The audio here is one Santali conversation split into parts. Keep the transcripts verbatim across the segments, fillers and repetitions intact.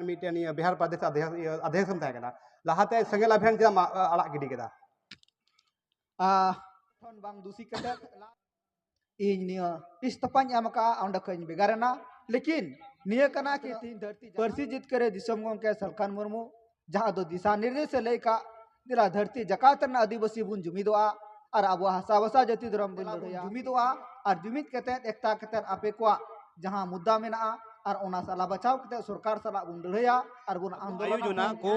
ᱢᱤᱫᱴᱮᱱ ᱤᱭᱟᱹ ᱵᱤᱦᱟᱨ ᱯᱨᱚᱫᱮᱥ ᱟᱫᱷᱭᱟ-, ᱤᱭᱟᱹ ᱚᱫᱷᱭᱚᱠᱥᱚᱢ ᱛᱟᱦᱮᱸ ᱠᱟᱱᱟ, ᱞᱟᱦᱟᱛᱮ ᱥᱮᱸᱜᱮᱞ ᱟᱵᱷᱤᱭᱟᱱ ᱪᱮᱫᱟᱜ ᱮᱢ ᱟ-, ᱟᱲᱟᱜ ᱜᱤᱰᱤ ᱠᱮᱫᱟ? ᱟ, ᱠᱷᱚᱱ ᱵᱟᱝ ᱫᱩᱥᱤ ᱠᱟᱛᱮ ᱤᱧ ᱱᱤᱭᱟᱹ ᱤᱥᱛᱚᱯᱷᱟᱧ ᱮᱢ ᱟᱠᱟᱫᱼᱟ, ᱚᱸᱰᱮ ᱠᱷᱚᱱ ᱤᱧ ᱵᱷᱮᱜᱟᱨ ᱮᱱᱟ᱾ ᱞᱮᱠᱤᱱ ᱱᱤᱭᱟᱹ ᱠᱟᱱᱟ ᱠᱤ ᱛᱤᱦᱤᱧ ᱫᱷᱟᱹᱨᱛᱤ ᱯᱟᱹᱨᱥᱤ ᱡᱤᱛᱠᱟᱹᱨᱤᱭᱟᱹ ᱫᱤᱥᱚᱢ ᱜᱚᱢᱠᱮ ᱥᱟᱞᱠᱷᱟᱱ ᱢᱩᱨᱢᱩ ᱡᱟᱦᱟᱸ ᱫᱚ ᱫᱤᱥᱟ ᱱᱤᱨᱫᱮᱥ ᱮ ᱞᱟᱹᱭ ᱠᱟᱜ, ᱫᱮᱞᱟ ᱫᱷᱟᱹᱨᱛᱤ ᱡᱟᱠᱟᱛ ᱨᱮᱱ ᱟᱹᱫᱤᱵᱟᱹᱥᱤ ᱵᱚᱱ ᱡᱩᱢᱤᱫᱚᱜᱼᱟ ᱟᱨ ᱟᱵᱚᱣᱟᱜ ᱦᱟᱥᱟ ᱵᱷᱟᱥᱟ ᱡᱟᱹᱛᱤ ᱫᱷᱚᱨᱚᱢ ᱵᱚᱱ ᱞᱟᱹᱲᱦᱟᱹᱭᱟ, ᱡᱩᱢᱤᱫᱚᱜᱼᱟ ᱟᱨ ᱡᱩᱢᱤᱫ ᱠᱟᱛᱮ ᱮᱠᱛᱟ ᱠᱟᱛᱮ ᱟᱯᱮ ᱠᱚᱣᱟᱜ ᱡᱟᱦᱟᱸ ᱢᱩᱫᱽᱫᱟ ᱢᱮᱱᱟᱜᱼᱟ ᱟᱨ ᱚᱱᱟ ᱥᱟᱞᱟ ᱵᱟᱪᱷᱟᱣ ᱠᱟᱛᱮ ᱥᱚᱨᱠᱟᱨ ᱥᱟᱞᱟᱜ ᱵᱚᱱ ᱞᱟᱹᱲᱦᱟᱹᱭᱟ ᱟᱨ ᱵᱚᱱ ᱟᱱᱫᱳᱞᱚᱱᱟ᱾ ᱟᱭᱳᱡᱚᱱᱟ ᱠᱚ,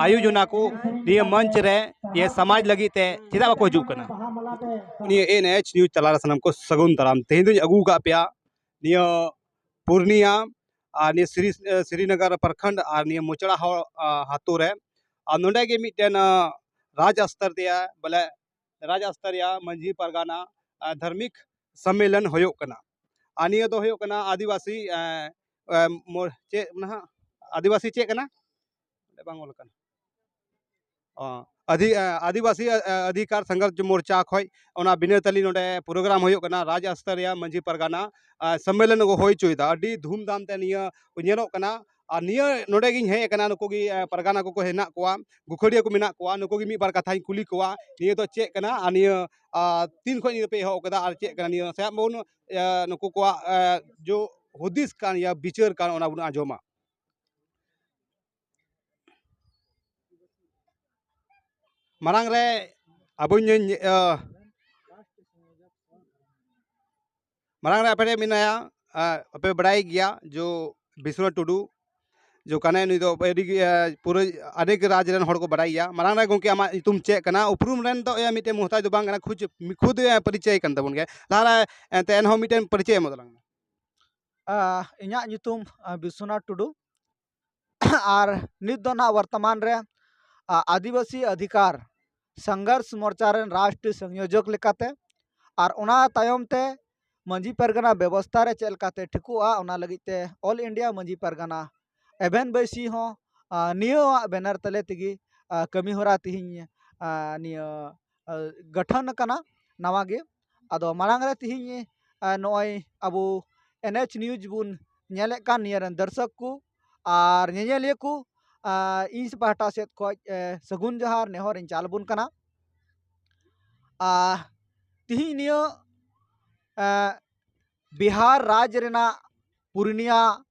ᱟᱭᱳᱡᱚᱱᱟ ᱠᱚ ᱱᱤᱭᱟᱹ ᱢᱚᱧᱪ ᱨᱮ ᱱᱤᱭᱟᱹ ᱥᱚᱢᱟᱡᱽ ᱞᱟᱹᱜᱤᱫ ᱛᱮ ᱪᱮᱫᱟᱜ ᱵᱟᱠᱚ ᱦᱤᱡᱩᱜ ᱠᱟᱱᱟ? ᱱᱤᱭᱟᱹ ᱮᱱ ᱮᱭᱤᱪ ᱱᱤᱭᱩᱡᱽ ᱛᱟᱞᱟ ᱨᱮ ᱥᱟᱱᱟᱢ ᱠᱚ ᱥᱟᱹᱜᱩᱱ ᱫᱟᱨᱟᱢ᱾ ᱛᱮᱦᱮᱧ ᱫᱚᱧ ᱟᱹᱜᱩ ᱟᱠᱟᱫ ᱯᱮᱭᱟ ᱱᱤᱭᱟᱹ ᱯᱩᱨᱱᱤᱭᱟ ᱟᱨ ᱱᱤᱭᱟᱹ ᱥᱨᱤ-, ᱥᱨᱤᱱᱚᱜᱚᱨ ᱯᱨᱚᱠᱷᱚᱸᱰ ᱟᱨ ᱱᱤᱭᱟᱹ ᱢᱚᱪᱲᱟ ᱦᱚ-, ᱟ, ᱟᱛᱳ ᱨᱮ᱾ ᱟᱨ ᱱᱚᱰᱮ ᱜᱮ ᱢᱤᱫᱴᱮᱱ, ᱟ, ᱨᱟᱡᱽ ᱥᱛᱚᱨ ᱛᱮᱭᱟᱜ, ᱵᱚᱞᱮ, ᱨᱟᱡᱽ ᱥᱛᱚᱨᱤᱭᱟ ᱢᱟᱹᱡᱷᱤ ᱯᱟᱨᱜᱟᱱᱟ, ᱟ, ᱫᱷᱟᱨᱢᱤᱠ ᱥᱚᱢᱢᱮᱞᱚᱱ ᱦᱩᱭᱩᱜ ᱠᱟᱱᱟ᱾ ᱟᱨ ᱱᱤᱭᱟᱹ ᱫᱚ ᱦᱩᱭᱩᱜ ᱠᱟᱱᱟ ᱟᱹᱫᱤᱵᱟᱹᱥᱤ, ᱮ, ᱮ, ᱢᱚ-, ᱪᱮᱫ ᱱᱟᱦᱟᱜ, ᱟᱹᱫᱤᱵᱟᱹᱥᱤ ᱪᱮᱫ ᱠᱟᱱᱟ? ᱚᱸᱰᱮ ᱵᱟᱝ ᱚᱞ ᱠᱟᱱᱟ᱾ ᱚ, ᱟᱹᱫᱤ-, ᱮ, ᱟᱹᱫᱤᱵᱟᱹᱥᱤ, ᱮ, ᱚᱫᱷᱤᱠᱟᱨ ᱥᱚᱝᱜᱷᱚᱨᱥ ᱢᱳᱨᱪᱟ ᱠᱷᱚᱡ ᱚᱱᱟ ᱵᱤᱱᱟᱹ ᱛᱟᱹᱞᱤ ᱱᱚᱰᱮ ᱯᱨᱳᱜᱨᱟᱢ ᱦᱩᱭᱩᱜ ᱠᱟᱱᱟ ᱨᱟᱡᱽ ᱥᱛᱚᱨᱤᱭᱟ ᱢᱟᱹᱡᱷᱤ ᱯᱟᱨᱜᱟᱱᱟ, ᱮ, ᱥᱚᱢᱢᱮᱞᱚᱱ ᱠᱚ ᱦᱩᱭ ᱦᱚᱪᱚᱭᱮᱫᱟ᱾ ᱟᱹᱰᱤ ᱫᱷᱩᱢᱫᱷᱟᱢ ᱛᱮ ᱱᱤᱭᱟᱹ ᱧᱮᱞᱚᱜ ᱠᱟᱱᱟ᱾ ᱟᱨ ᱱᱤᱭᱟᱹ ᱱᱚᱰᱮ ᱜᱤᱧ ᱦᱮᱡ ᱟᱠᱟᱱᱟ, ᱱᱩᱠᱩ ᱜᱮ, ᱮ, ᱯᱟᱨᱜᱟᱱᱟ ᱠᱚᱠᱚ ᱦᱮᱱᱟᱜ ᱠᱚᱣᱟ, ᱜᱩᱠᱷᱟᱹᱲᱤᱭᱟᱹ ᱠᱚ ᱢᱮᱱᱟᱜ ᱠᱚᱣᱟ, ᱱᱩᱠᱩ ᱜᱮ ᱢᱤᱫ ᱵᱟᱨ ᱠᱟᱛᱷᱟᱧ ᱠᱩᱞᱤ ᱠᱚᱣᱟ, ᱱᱤᱭᱟᱹ ᱫᱚ ᱪᱮᱫ ᱠᱟᱱᱟ ᱟᱨ ᱱᱤᱭᱟᱹ, ᱟ, ᱛᱤᱱ ᱠᱷᱚᱡ ᱱᱤᱭᱟᱹ ᱯᱮ ᱮᱦᱚᱵ ᱠᱟᱫᱟ ᱟᱨ ᱪᱮᱫ ᱠᱟᱱᱟ ᱱᱤᱭᱟᱹ? ᱥᱮ ᱟᱵᱚ ᱵᱚᱱ, ᱮ, ᱱᱩᱠᱩ ᱠᱚᱣᱟᱜ, ᱮ, ᱡᱚ ᱦᱩᱫᱤᱥ ᱠᱟᱱ ᱭᱟ, ᱵᱤᱪᱟᱹᱨ ᱠᱟᱱ, ᱚᱱᱟ ᱵᱚᱱ ᱟᱸᱡᱚᱢᱟ᱾ ᱢᱟᱲᱟᱝ ᱨᱮ ᱟᱵᱚᱧ, ᱟ, ᱢᱟᱲᱟᱝ ᱨᱮ ᱟᱯᱮ ᱴᱷᱮᱱ ᱢᱮᱱᱟᱭᱟ, ᱟ, ᱟᱯᱮ ᱵᱟᱲᱟᱭ ᱜᱮᱭᱟ ᱡᱚ ᱵᱤᱥᱣᱚᱱᱟᱛᱷ ᱴᱩᱰᱩ, ᱡᱚ ᱠᱟᱱᱟᱭ ᱱᱩᱭ ᱫᱚ ᱟᱹᱰᱤ ᱜᱮ, ᱟ, ᱯᱩᱨᱟᱹ ᱟᱹᱰᱤ ᱜᱮ ᱨᱟᱡᱽ ᱨᱮᱱ ᱦᱚᱲ ᱠᱚ ᱵᱟᱲᱟᱭ ᱜᱮᱭᱟ᱾ ᱢᱟᱲᱟᱝ ᱨᱮ ᱜᱚᱢᱠᱮ, ᱟᱢᱟᱜ ᱧᱩᱛᱩᱢ ᱪᱮᱫ ᱠᱟᱱᱟ? ᱩᱯᱨᱩᱢ ᱨᱮᱱ ᱫᱚ, ᱮ, ᱢᱤᱫᱴᱮᱱ ᱢᱩᱦᱛᱟᱡ ᱫᱚ ᱵᱟᱝ ᱠᱟᱱᱟ, ᱠᱷᱩᱫ, ᱠᱷᱩᱫ, ᱮ, ᱯᱚᱨᱤᱪᱚᱭ ᱠᱟᱱ ᱛᱟᱵᱚᱱ ᱜᱮᱭᱟ᱾ ᱞᱟᱦᱟ ᱨᱮ ᱮᱱᱛᱮ ᱮᱱᱦᱚᱸ ᱢᱤᱫᱴᱮᱱ ᱯᱚᱨᱤᱪᱚᱭ ᱮᱢᱚᱜ ᱛᱟᱞᱟᱝ ᱢᱮ᱾ ᱟ, ᱤᱧᱟᱹᱜ ᱧᱩᱛᱩᱢ, ᱟ, ᱵᱤᱥᱣᱚᱱᱟᱛᱷ ᱴᱩᱰᱩ᱾ ᱟᱨ ᱱᱤᱛ ᱫᱚ ᱱᱟᱦᱟᱜ ᱵᱚᱨᱛᱚᱢᱟᱱ ᱨᱮ, ᱟ, ᱟᱹᱫᱤᱵᱟᱹᱥᱤ ᱚᱫᱷᱤᱠᱟᱨ ᱥᱚᱝᱜᱷᱚᱨᱥ ᱢᱳᱨᱪᱟ ᱨᱮᱱ ᱨᱟᱥᱴᱨᱤᱭᱚ ᱥᱚᱝᱭᱳᱡᱚᱠ ᱞᱮᱠᱟᱛᱮ, ᱟᱨ ᱚᱱᱟ ᱛᱟᱭᱚᱢ ᱛᱮ ᱢᱟᱹᱡᱷᱤ ᱯᱟᱨᱜᱟᱱᱟ ᱵᱮᱵᱚᱥᱛᱷᱟ ᱨᱮ ᱪᱮᱫ ᱞᱮᱠᱟᱛᱮ ᱴᱷᱤᱠᱚᱜᱼᱟ, ᱚᱱᱟ ᱞᱟᱹᱜᱤᱫ ᱛᱮ All India ᱢᱟᱹᱡᱷᱤ ᱯᱟᱨᱜᱟᱱᱟ ᱮᱵᱷᱮᱱ ᱵᱟᱹᱭᱥᱤ ᱦᱚᱸ, ᱟ, ᱱᱤᱭᱟᱹᱣᱟᱜ banner ᱛᱟᱞᱮ ᱛᱮᱜᱮ, ᱟ, ᱠᱟᱹᱢᱤ ᱦᱚᱨᱟ ᱛᱮᱦᱮᱧ, ᱟ, ᱱᱤᱭᱟᱹ, ᱟ, ᱜᱚᱴᱷᱚᱱ ᱟᱠᱟᱱᱟ ᱱᱟᱣᱟ ᱜᱮ᱾ ᱟᱫᱚ ᱢᱟᱲᱟᱝ ᱨᱮ ᱛᱮᱦᱮᱧ, ᱟ, ᱱᱚᱜᱼᱚᱭ ᱟᱵᱚ N H News ᱵᱚᱱ ᱧᱮᱞᱮᱫ ᱠᱟᱱ ᱱᱤᱭᱟᱹ ᱨᱮᱱ ᱫᱚᱨᱥᱚᱠ ᱠᱚ, ᱟᱨ ᱧᱮᱧᱮᱞᱤᱭᱟᱹ ᱠᱚ, ᱟᱨ ᱤᱧ ᱯᱟᱦᱴᱟ ᱥᱮᱫ ᱠᱷᱚᱱ, ᱮ, ᱥᱟᱹᱜᱩᱱ ᱡᱚᱦᱟᱨ ᱱᱮᱦᱚᱨ ᱤᱧ ᱪᱟᱞ ᱟᱵᱚᱱ ᱠᱟᱱᱟ᱾ ᱟᱨ ᱛᱤᱦᱤᱧ ᱱᱤᱭᱟᱹ, ᱮ, ᱵᱤᱦᱟᱨ ᱨᱟᱡᱽ ᱨᱮᱱᱟᱜ ᱯᱩᱨᱱᱤᱭᱟ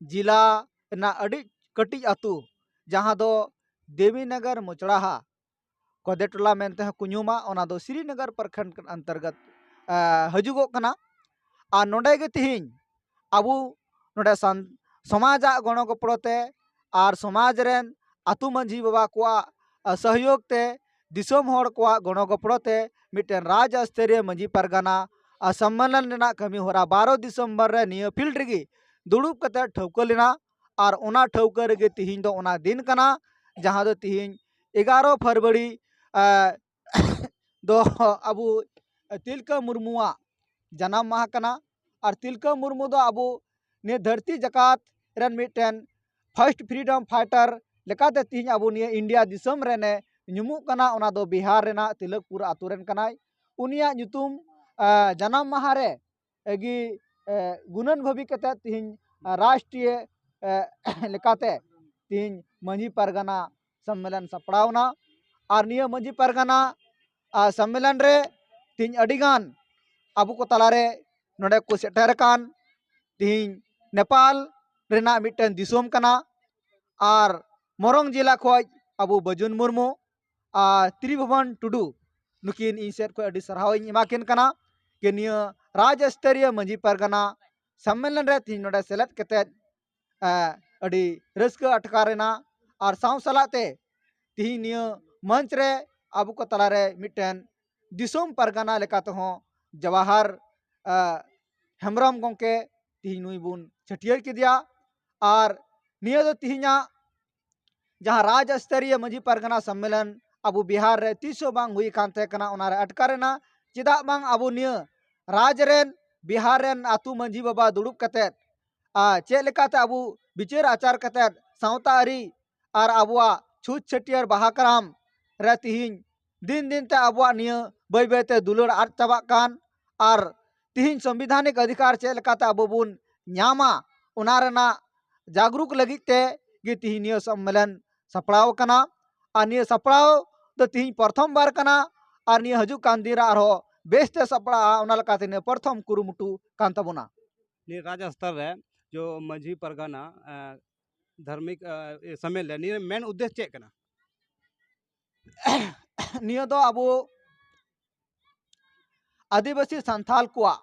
ᱡᱮᱞᱟ ᱨᱮᱱᱟᱜ ᱟᱹᱰᱤ ᱠᱟᱹᱴᱤᱡ ᱟᱹᱛᱩ, ᱡᱟᱦᱟᱸ ᱫᱚ ᱫᱮᱵᱤᱱᱚᱜᱚᱨ ᱢᱚᱪᱲᱟᱦᱟ ᱠᱚᱫᱮ ᱴᱚᱞᱟ ᱢᱮᱱᱛᱮ ᱦᱚᱸ ᱠᱚ ᱧᱩᱢᱟ, ᱚᱱᱟ ᱫᱚ ᱥᱨᱤᱱᱚᱜᱚᱨ ᱯᱨᱚᱠᱷᱚᱸᱰ ᱚᱱᱛᱚᱨᱜᱚᱛ, ᱮ, ᱦᱤᱡᱩᱜᱚᱜ ᱠᱟᱱᱟ᱾ ᱟᱨ ᱱᱚᱰᱮ ᱜᱮ ᱛᱤᱦᱤᱧ ᱟᱵᱚ ᱱᱚᱰᱮ ᱥᱟᱱ-, ᱥᱚᱢᱟᱡᱟᱜ ᱜᱚᱲᱚ ᱜᱚᱯᱚᱲᱚ ᱛᱮ ᱟᱨ ᱥᱚᱢᱟᱡᱽ ᱨᱮᱱ ᱟᱹᱛᱩ ᱢᱟᱹᱡᱷᱤ ᱵᱟᱵᱟ ᱠᱚᱣᱟᱜ, ᱟ, ᱥᱚᱦᱭᱳᱜᱽ ᱛᱮ, ᱫᱤᱥᱚᱢ ᱦᱚᱲ ᱠᱚᱣᱟᱜ ᱜᱚᱲᱚ ᱜᱚᱯᱚᱲᱚ ᱛᱮ ᱢᱤᱫᱴᱮᱱ ᱨᱟᱡᱽ ᱥᱛᱚᱨᱤᱭᱚ ᱢᱟᱹᱡᱷᱤ ᱯᱟᱨᱜᱟᱱᱟ, ᱟ, ᱥᱚᱢᱢᱮᱞᱚᱱ ᱨᱮᱱᱟᱜ ᱠᱟᱹᱢᱤ ᱦᱚᱨᱟ ᱵᱟᱨᱚ ᱰᱤᱥᱮᱢᱵᱚᱨ ᱨᱮ ᱱᱤᱭᱟᱹ field ᱨᱮᱜᱮ ᱫᱩᱲᱩᱵ ᱠᱟᱛᱮ ᱴᱷᱟᱹᱣᱠᱟᱹ ᱞᱮᱱᱟ᱾ ᱟᱨ ᱚᱱᱟ ᱴᱷᱟᱹᱣᱠᱟᱹ ᱨᱮᱜᱮ ᱛᱤᱦᱤᱧ ᱫᱚ ᱚᱱᱟ ᱫᱤᱱ ᱠᱟᱱᱟ, ᱡᱟᱦᱟᱸ ᱫᱚ ᱛᱤᱦᱤᱧ ᱮᱜᱟᱨᱚ ᱯᱷᱮᱵᱽᱨᱩᱣᱟᱨᱤ, ᱮ, ᱫᱚ ᱟᱵᱚ ᱛᱤᱞᱠᱟᱹ ᱢᱩᱨᱢᱩᱣᱟᱜ ᱡᱟᱱᱟᱢ ᱢᱟᱦᱟ ᱠᱟᱱᱟ᱾ ᱟᱨ ᱛᱤᱞᱠᱟᱹ ᱢᱩᱨᱢᱩ ᱫᱚ ᱟᱵᱚ ᱱᱤᱭᱟᱹ ᱫᱷᱟᱹᱨᱛᱤ ᱡᱟᱠᱟᱛ ᱨᱮᱱ ᱢᱤᱫᱴᱮᱱ first freedom fighter ᱞᱮᱠᱟᱛᱮ ᱛᱤᱦᱤᱧ ᱟᱵᱚ ᱱᱤᱭᱟᱹ ᱤᱱᱰᱤᱭᱟ ᱫᱤᱥᱚᱢ ᱨᱮᱱᱮ ᱧᱩᱢᱩᱜ ᱠᱟᱱᱟ᱾ ᱚᱱᱟ ᱫᱚ ᱵᱤᱦᱟᱨ ᱨᱮᱱᱟᱜ ᱛᱤᱞᱚᱠᱯᱩᱨ ᱟᱛᱳ ᱨᱮᱱ ᱠᱟᱱᱟᱭ᱾ ᱩᱱᱤᱭᱟᱜ ᱧᱩᱛᱩᱢ, ᱮ, ᱡᱟᱱᱟᱢ ᱢᱟᱦᱟ ᱨᱮ ᱜᱮ, ᱮ, ᱜᱩᱱᱟᱹᱱ ᱵᱷᱟᱹᱵᱤ ᱠᱟᱛᱮ ᱛᱤᱦᱤᱧ, ᱮ, ᱨᱟᱥᱴᱨᱤᱭᱚ, ᱮ, ᱞᱮᱠᱟᱛᱮ ᱛᱤᱦᱤᱧ ᱢᱟᱹᱡᱷᱤ ᱯᱟᱨᱜᱟᱱᱟ ᱥᱚᱢᱢᱮᱞᱚᱱ ᱥᱟᱯᱲᱟᱣ ᱮᱱᱟ᱾ ᱟᱨ ᱱᱤᱭᱟᱹ ᱢᱟᱹᱡᱷᱤ ᱯᱟᱨᱜᱟᱱᱟ, ᱟ, ᱥᱚᱢᱢᱮᱞᱚᱱ ᱨᱮ ᱛᱤᱦᱤᱧ ᱟᱹᱰᱤᱜᱟᱱ ᱟᱵᱚ ᱠᱚ ᱛᱟᱞᱟᱨᱮ ᱱᱚᱰᱮ ᱠᱚ ᱥᱮᱴᱮᱨ ᱟᱠᱟᱱ, ᱛᱤᱦᱤᱧ ᱱᱮᱯᱟᱞ ᱨᱮᱱᱟᱜ ᱢᱤᱫᱴᱮᱱ ᱫᱤᱥᱚᱢ ᱠᱟᱱᱟ, ᱟᱨ ᱢᱚᱨᱚᱝ ᱡᱮᱞᱟ ᱠᱷᱚᱱ ᱟᱵᱚ ᱵᱟᱹᱡᱩᱱ ᱢᱩᱨᱢᱩ ᱟᱨ ᱛᱨᱤᱵᱷᱩᱵᱚᱱ ᱴᱩᱰᱩ, ᱱᱩᱠᱤᱱ ᱤᱧ ᱥᱮᱫ ᱠᱷᱚᱱ ᱟᱹᱰᱤ ᱥᱟᱨᱦᱟᱣ ᱤᱧ ᱮᱢᱟ ᱠᱤᱱ ᱠᱟᱱᱟ᱾ ᱠᱤ ᱱᱤᱭᱟᱹ ᱨᱟᱡᱽ ᱥᱛᱚᱨᱤᱭᱚ ᱢᱟᱹᱡᱷᱤ ᱯᱟᱨᱜᱟᱱᱟ ᱥᱚᱢᱢᱮᱞᱚᱱ ᱨᱮ ᱛᱤᱦᱤᱧ ᱱᱚᱰᱮ ᱥᱮᱞᱮᱫ ᱠᱟᱛᱮᱫ, ᱮ, ᱟᱹᱰᱤ ᱨᱟᱹᱥᱠᱟᱹ ᱟᱴᱠᱟᱨ ᱮᱱᱟ᱾ ᱟᱨ ᱥᱟᱶ ᱥᱟᱞᱟᱜ ᱛᱮ ᱛᱤᱦᱤᱧ ᱱᱤᱭᱟᱹ ᱢᱚᱧᱪ ᱨᱮ ᱟᱵᱚ ᱠᱚ ᱛᱟᱞᱟᱨᱮ ᱢᱤᱫᱴᱮᱱ ᱫᱤᱥᱚᱢ ᱯᱟᱨᱜᱟᱱᱟ ᱞᱮᱠᱟ ᱛᱮᱦᱚᱸ ᱡᱟᱣᱟᱦᱟᱨ, ᱮ, ᱦᱮᱢᱵᱨᱚᱢ ᱜᱚᱢᱠᱮ ᱛᱤᱦᱤᱧ ᱱᱩᱭ ᱵᱚᱱ ᱪᱷᱟᱹᱴᱭᱟᱹᱨ ᱠᱮᱫᱮᱭᱟ᱾ ᱟᱨ ᱱᱤᱭᱟᱹ ᱫᱚ ᱛᱤᱦᱤᱧᱟᱜ ᱡᱟᱦᱟᱸ ᱨᱟᱡᱽ ᱥᱛᱚᱨᱤᱭᱚ ᱢᱟᱹᱡᱷᱤ ᱯᱟᱨᱜᱟᱱᱟ ᱥᱚᱢᱢᱮᱞᱚᱱ ᱟᱵᱚ ᱵᱤᱦᱟᱨ ᱨᱮ ᱛᱤᱥ ᱦᱚᱸ ᱵᱟᱝ ᱦᱩᱭ ᱟᱠᱟᱱ ᱛᱟᱦᱮᱸ ᱠᱟᱱᱟ, ᱚᱱᱟᱨᱮ ᱟᱴᱠᱟᱨ ᱮᱱᱟ᱾ ᱪᱮᱫᱟᱜ ᱵᱟᱝ ᱟᱵᱚ ᱱᱤᱭᱟᱹ ᱨᱟᱡᱽ ᱨᱮᱱ, ᱵᱤᱦᱟᱨ ᱨᱮᱱ ᱟᱹᱛᱩ ᱢᱟᱹᱡᱷᱤ ᱵᱟᱵᱟ ᱫᱩᱲᱩᱵ ᱠᱟᱛᱮᱫ, ᱟᱨ ᱪᱮᱫ ᱞᱮᱠᱟᱛᱮ ᱟᱵᱚ ᱵᱤᱪᱟᱹᱨ ᱟᱪᱟᱨ ᱠᱟᱛᱮᱫ ᱥᱟᱶᱛᱟ ᱟᱹᱨᱤ ᱟᱨ ᱟᱵᱚᱣᱟᱜ ᱪᱷᱩᱛ ᱪᱷᱟᱹᱴᱭᱟᱹᱨ ᱵᱟᱦᱟ ᱠᱟᱨᱟᱢ ᱨᱮ ᱛᱤᱦᱤᱧ ᱫᱤᱱ ᱫᱤᱱ ᱛᱮ ᱟᱵᱚᱣᱟᱜ ᱱᱤᱭᱟᱹ ᱵᱟᱹᱭ ᱵᱟᱹᱭ ᱛᱮ ᱫᱩᱞᱟᱹᱲ ᱟᱫ ᱪᱟᱵᱟᱜ ᱠᱟᱱ, ᱟᱨ ᱛᱤᱦᱤᱧ ᱥᱚᱝᱵᱤᱫᱷᱟᱱᱤᱠ ᱚᱫᱷᱤᱠᱟᱨ ᱪᱮᱫ ᱞᱮᱠᱟᱛᱮ ᱟᱵᱚ ᱵᱚᱱ ᱧᱟᱢᱟ, ᱚᱱᱟ ᱨᱮᱱᱟᱜ ᱡᱟᱜᱽᱨᱩᱠ ᱞᱟᱹᱜᱤᱫ ᱛᱮ ᱜᱮ ᱛᱤᱦᱤᱧ ᱱᱤᱭᱟᱹ ᱥᱚᱢᱢᱮᱞᱚᱱ ᱥᱟᱯᱲᱟᱣ ᱟᱠᱟᱱᱟ᱾ ᱟᱨ ᱱᱤᱭᱟᱹ ᱥᱟᱯᱲᱟᱣ ᱫᱚ ᱛᱤᱦᱤᱧ ᱯᱨᱚᱛᱷᱚᱢ ᱵᱟᱨ ᱠᱟᱱᱟ, ᱟᱨ ᱱᱤᱭᱟᱹ ᱦᱤᱡᱩᱜ ᱠᱟᱱ ᱫᱤᱱ ᱨᱮ ᱟᱨᱦᱚᱸ ᱵᱮᱥᱛᱮ ᱥᱟᱯᱲᱟᱜᱼᱟ, ᱚᱱᱟ ᱞᱮᱠᱟᱛᱮ ᱱᱤᱭᱟᱹ ᱯᱨᱚᱛᱷᱚᱢ ᱠᱩᱨᱩᱢᱩᱴᱩ ᱠᱟᱱ ᱛᱟᱵᱚᱱᱟ᱾ ᱱᱤᱭᱟᱹ ᱨᱟᱡᱽ ᱥᱛᱚᱨ ᱨᱮ ᱡᱚ ᱢᱟᱹᱡᱷᱤ ᱯᱟᱨᱜᱟᱱᱟ ᱫᱷᱟᱨᱢᱤᱠ ᱥᱚᱢᱢᱮᱞᱚᱱ, ᱱᱤᱭᱟᱹ ᱢᱮᱱ ᱩᱫᱽᱫᱮᱥ ᱪᱮᱫ ᱠᱟᱱᱟ? ᱱᱤᱭᱟᱹ ᱫᱚ ᱟᱵᱚ ᱟᱹᱫᱤᱵᱟᱹᱥᱤ ᱥᱟᱱᱛᱟᱞ ᱠᱚᱣᱟᱜ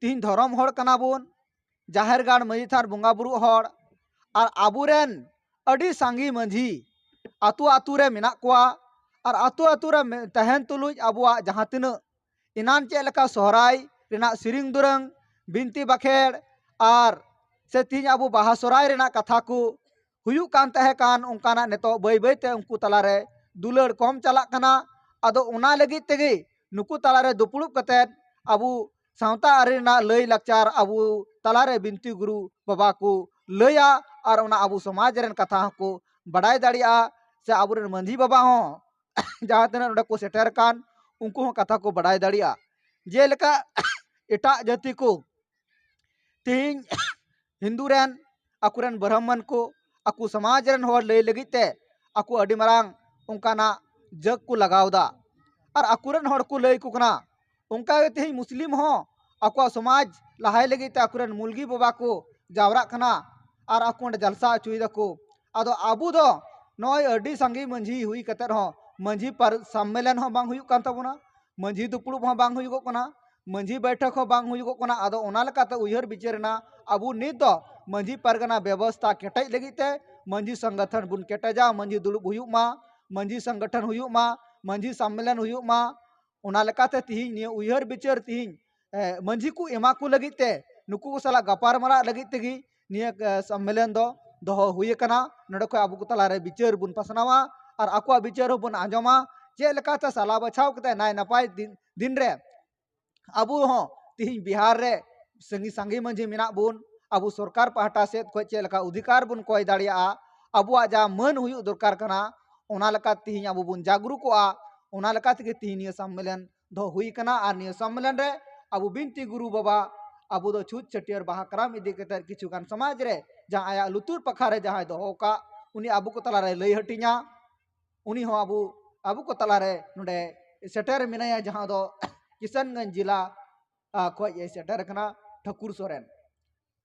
ᱛᱤᱦᱤᱧ ᱫᱷᱚᱨᱚᱢ ᱦᱚᱲ ᱠᱟᱱᱟ ᱵᱚᱱ, ᱡᱟᱦᱮᱨ ᱜᱟᱲ ᱢᱟᱹᱡᱷᱤ ᱛᱷᱟᱱ ᱵᱚᱸᱜᱟ ᱵᱩᱨᱩ ᱦᱚᱲ, ᱟᱨ ᱟᱵᱚᱨᱮᱱ ᱟᱹᱰᱤ ᱥᱟᱸᱜᱮ ᱢᱟᱹᱡᱷᱤ ᱟᱛᱳ ᱟᱛᱳ ᱨᱮ ᱢᱮᱱᱟᱜ ᱠᱚᱣᱟ᱾ ᱟᱨ ᱟᱛᱳ ᱟᱛᱳ ᱨᱮ ᱢᱮ- ᱛᱟᱦᱮᱱ ᱛᱩᱞᱩᱡ ᱟᱵᱚᱣᱟᱜ ᱡᱟᱦᱟᱸ ᱛᱤᱱᱟᱹᱜ ᱮᱱᱟᱱ ᱪᱮᱫ ᱞᱮᱠᱟ ᱥᱚᱦᱨᱟᱭ ᱨᱮᱱᱟᱜ ᱥᱮᱨᱮᱧ ᱫᱩᱨᱟᱹᱝ, ᱵᱤᱱᱛᱤ ᱵᱟᱠᱷᱮᱲ, ᱟᱨ ᱥᱮ ᱛᱤᱦᱤᱧ ᱟᱵᱚ ᱵᱟᱦᱟ ᱥᱚᱦᱨᱟᱭ ᱨᱮᱱᱟᱜ ᱠᱟᱛᱷᱟ ᱠᱚ ᱦᱩᱭᱩᱜ ᱠᱟᱱ ᱛᱟᱦᱮᱸ ᱠᱟᱱ, ᱚᱱᱠᱟᱱᱟᱜ ᱱᱤᱛᱚᱜ ᱵᱟᱹᱭ ᱵᱟᱹᱭ ᱛᱮ ᱩᱱᱠᱩ ᱛᱟᱞᱟᱨᱮ ᱫᱩᱞᱟᱹᱲ ᱠᱚᱢ ᱪᱟᱞᱟᱜ ᱠᱟᱱᱟ᱾ ᱟᱫᱚ ᱚᱱᱟ ᱞᱟᱹᱜᱤᱫ ᱛᱮᱜᱮ ᱱᱩᱠᱩ ᱛᱟᱞᱟᱨᱮ ᱫᱩᱯᱲᱩᱵ ᱠᱟᱛᱮᱫ ᱟᱵᱚ ᱥᱟᱶᱛᱟ ᱟᱹᱨᱤ ᱨᱮᱱᱟᱜ ᱞᱟᱹᱭ ᱞᱟᱠᱪᱟᱨ ᱟᱵᱚ ᱛᱟᱞᱟᱨᱮ ᱵᱤᱱᱛᱤ ᱜᱩᱨᱩ ᱵᱟᱵᱟ ᱠᱚ ᱞᱟᱹᱭᱟ, ᱟᱨ ᱚᱱᱟ ᱟᱵᱚ ᱥᱚᱢᱟᱡᱽ ᱨᱮᱱ ᱠᱟᱛᱷᱟ ᱦᱚᱸᱠᱚ ᱵᱟᱰᱟᱭ ᱫᱟᱲᱮᱭᱟᱜᱼᱟ, ᱥᱮ ᱟᱵᱚᱨᱮᱱ ᱢᱟᱹᱡᱷᱤ ᱵᱟᱵᱟ ᱦᱚᱸ ᱡᱟᱦᱟᱸ ᱛᱤᱱᱟᱹᱜ ᱱᱚᱰᱮ ᱠᱚ ᱥᱮᱴᱮᱨ ᱟᱠᱟᱱ ᱩᱱᱠᱩ ᱦᱚᱸ ᱠᱟᱛᱷᱟ ᱠᱚ ᱵᱟᱰᱟᱭ ᱫᱟᱲᱮᱭᱟᱜᱼᱟ᱾ ᱡᱮᱞᱮᱠᱟ ᱮᱴᱟᱜ ᱡᱟᱹᱛᱤ ᱠᱚ ᱛᱮᱦᱮᱧ ᱦᱤᱱᱫᱩ ᱨᱮᱱ ᱟᱠᱚᱨᱮᱱ ᱵᱨᱟᱦᱢᱚᱱ ᱠᱚ ᱟᱠᱚ ᱥᱚᱢᱟᱡᱽ ᱨᱮᱱ ᱦᱚᱲ ᱞᱟᱹᱭ ᱞᱟᱹᱜᱤᱫ ᱛᱮ ᱟᱠᱚ ᱟᱹᱰᱤ ᱢᱟᱨᱟᱝ ᱚᱱᱠᱟᱱᱟᱜ ᱡᱟᱹᱜ ᱠᱚ ᱞᱟᱜᱟᱣ ᱮᱫᱟ, ᱟᱨ ᱟᱠᱚᱨᱮᱱ ᱦᱚᱲ ᱠᱚ ᱞᱟᱹᱭ ᱟᱠᱚ ᱠᱟᱱᱟ᱾ ᱚᱱᱠᱟ ᱜᱮ ᱛᱮᱦᱮᱧ ᱢᱩᱥᱞᱤᱢ ᱦᱚᱸ ᱟᱠᱚᱣᱟᱜ ᱥᱚᱢᱟᱡᱽ ᱞᱟᱦᱟᱭ ᱞᱟᱹᱜᱤᱫ ᱛᱮ ᱟᱠᱚᱨᱮᱱ ᱢᱩᱞᱜᱤ ᱵᱟᱵᱟ ᱠᱚ ᱡᱟᱣᱨᱟᱜ ᱠᱟᱱᱟ ᱟᱨ ᱟᱠᱚ ᱚᱸᱰᱮ ᱡᱟᱞᱥᱟ ᱦᱚᱪᱚᱭ ᱫᱟᱠᱚ᱾ ᱟᱫᱚ ᱟᱵᱚ ᱫᱚ ᱱᱚᱜᱼᱚᱭ ᱟᱹᱰᱤ ᱥᱟᱸᱜᱮ ᱢᱟᱹᱡᱷᱤ ᱦᱩᱭ ᱠᱟᱛᱮ ᱨᱮᱦᱚᱸ ᱢᱟᱹᱡᱷᱤ ᱯᱟᱨ- ᱥᱚᱢᱢᱮᱞᱚᱱ ᱦᱚᱸ ᱵᱟᱝ ᱦᱩᱭᱩᱜ ᱠᱟᱱ ᱛᱟᱵᱚᱱᱟ, ᱢᱟᱹᱡᱷᱤ ᱫᱩᱯᱲᱩᱵ ᱦᱚᱸ ᱵᱟᱝ ᱦᱩᱭᱩᱜᱚᱜ ᱠᱟᱱᱟ, ᱢᱟᱹᱡᱷᱤ ᱵᱟᱹᱭᱴᱷᱟᱹᱠ ᱦᱚᱸ ᱵᱟᱝ ᱦᱩᱭᱩᱜᱚᱜ ᱠᱟᱱᱟ᱾ ᱟᱫᱚ ᱚᱱᱟ ᱞᱮᱠᱟᱛᱮ ᱩᱭᱦᱟᱹᱨ ᱵᱤᱪᱟᱹᱨ ᱨᱮᱱᱟᱜ ᱟᱵᱚ ᱱᱤᱛ ᱫᱚ ᱢᱟᱹᱡᱷᱤ ᱯᱟᱨᱜᱟᱱᱟ ᱵᱮᱵᱚᱥᱛᱷᱟ ᱠᱮᱴᱮᱡ ᱞᱟᱹᱜᱤᱫ ᱛᱮ ᱢᱟᱹᱡᱷᱤ ᱥᱚᱝᱜᱚᱴᱷᱚᱱ ᱵᱚᱱ ᱠᱮᱴᱮᱡᱟ, ᱢᱟᱹᱡᱷᱤ ᱫᱩᱲᱩᱵ ᱦᱩᱭᱩᱜ ᱢᱟ, ᱢᱟᱹᱡᱷᱤ ᱥᱚᱝᱜᱚᱴᱷᱚᱱ ᱦᱩᱭᱩᱜ ᱢᱟ, ᱢᱟᱹᱡᱷᱤ ᱥᱚᱢᱢᱮᱞᱚᱱ ᱦᱩᱭᱩᱜ ᱢᱟ᱾ ᱚᱱᱟ ᱞᱮᱠᱟᱛᱮ ᱛᱤᱦᱤᱧ ᱱᱤᱭᱟᱹ ᱩᱭᱦᱟᱹᱨ ᱵᱤᱪᱟᱹᱨ ᱛᱤᱦᱤᱧ ᱮ, ᱢᱟᱹᱡᱷᱤ ᱠᱚ ᱮᱢᱟ ᱠᱚ ᱞᱟᱹᱜᱤᱫ ᱛᱮ ᱱᱩᱠᱩ ᱠᱚ ᱥᱟᱞᱟᱜ ᱜᱟᱯᱟᱞ ᱢᱟᱨᱟᱜ ᱞᱟᱹᱜᱤᱫ ᱛᱮᱜᱮ ᱱᱤᱭᱟᱹ ᱮ, ᱥᱚᱢᱢᱮᱞᱚᱱ ᱫᱚ ᱫᱚᱦᱚ ᱦᱩᱭ ᱟᱠᱟᱱᱟ᱾ ᱱᱚᱰᱮ ᱠᱷᱚᱱ ᱟᱵᱚ ᱠᱚ ᱛᱟᱞᱟᱨᱮ ᱵᱤᱪᱟᱹᱨ ᱵᱚᱱ ᱯᱟᱥᱱᱟᱣᱟ ᱟᱨ ᱟᱠᱚᱣᱟᱜ ᱵᱤᱪᱟᱹᱨ ᱦᱚᱸᱵᱚᱱ ᱟᱸᱡᱚᱢᱟ, ᱪᱮᱫ ᱞᱮᱠᱟᱛᱮ ᱥᱟᱞᱟ ᱵᱟᱪᱷᱟᱣ ᱠᱟᱛᱮ ᱱᱟᱭ ᱱᱟᱯᱟᱭ ᱫᱤᱱ, ᱫᱤᱱ ᱨᱮ ᱟᱵᱚ ᱦᱚᱸ ᱛᱤᱦᱤᱧ ᱵᱤᱦᱟᱨ ᱨᱮ ᱥᱟᱸᱜᱮ ᱥᱟᱸᱜᱮ ᱢᱟᱹᱡᱷᱤ ᱢᱮᱱᱟᱜ ᱵᱚᱱ, ᱟᱵᱚ ᱥᱚᱨᱠᱟᱨ ᱯᱟᱦᱴᱟ ᱥᱮᱫ ᱠᱷᱚᱱ ᱪᱮᱫ ᱞᱮᱠᱟ ᱚᱫᱷᱤᱠᱟᱨ ᱵᱚᱱ ᱠᱚᱭ ᱫᱟᱲᱮᱭᱟᱜᱼᱟ, ᱟᱵᱚᱣᱟᱜ ᱡᱟᱦᱟᱸ ᱢᱟᱹᱱ ᱦᱩᱭᱩᱜ ᱫᱚᱨᱠᱟᱨ ᱠᱟᱱᱟ, ᱚᱱᱟ ᱞᱮᱠᱟ ᱛᱤᱦᱤᱧ ᱟᱵᱚ ᱵᱚᱱ ᱡᱟᱜᱽᱨᱩᱠᱚᱜᱼᱟ᱾ ᱚᱱᱟ ᱞᱮᱠᱟ ᱛᱮᱜᱮ ᱛᱤᱦᱤᱧ ᱱᱤᱭᱟᱹ ᱥᱚᱢᱢᱮᱞᱚᱱ ᱫᱚᱦᱚ ᱦᱩᱭ ᱠᱟᱱᱟ᱾ ᱟᱨ ᱱᱤᱭᱟᱹ ᱥᱚᱢᱢᱮᱞᱚᱱ ᱨᱮ ᱟᱵᱚ ᱵᱤᱱᱛᱤ ᱜᱩᱨᱩ ᱵᱟᱵᱟ ᱟᱵᱚ ᱫᱚ ᱪᱷᱩᱛ ᱪᱷᱟᱹᱴᱭᱟᱹᱨ ᱵᱟᱦᱟ ᱠᱟᱨᱟᱢ ᱤᱫᱤ ᱠᱟᱛᱮ ᱠᱤᱪᱷᱩ ᱜᱟᱱ ᱥᱚᱢᱟᱡᱽ ᱨᱮ ᱡᱟᱦᱟᱸ ᱟᱭᱟᱜ ᱞᱩᱛᱩᱨ ᱯᱟᱠᱷᱟ ᱨᱮ ᱡᱟᱦᱟᱸᱭ ᱫᱚᱦᱚ ᱟᱠᱟᱫ, ᱩᱱᱤ ᱟᱵᱚ ᱠᱚ ᱛᱟᱞᱟᱨᱮ ᱞᱟᱹᱭ ᱦᱟᱹᱴᱤᱧᱟ᱾ ᱩᱱᱤ ᱦᱚᱸ ᱟᱵᱚ, ᱟᱵᱚ ᱠᱚ ᱛᱟᱞᱟᱨᱮ ᱱᱚᱰᱮ ᱥᱮᱴᱮᱨ ᱢᱮᱱᱟᱭᱟ, ᱡᱟᱦᱟᱸ ᱫᱚ ᱠᱤᱥᱟᱱᱜᱚᱸᱡᱽ ᱡᱮᱞᱟ, ᱟ, ᱠᱷᱚᱡ ᱮ ᱥᱮᱴᱮᱨ ᱟᱠᱟᱱᱟ, ᱴᱷᱟᱹᱠᱩᱨ ᱥᱚᱨᱮᱱ᱾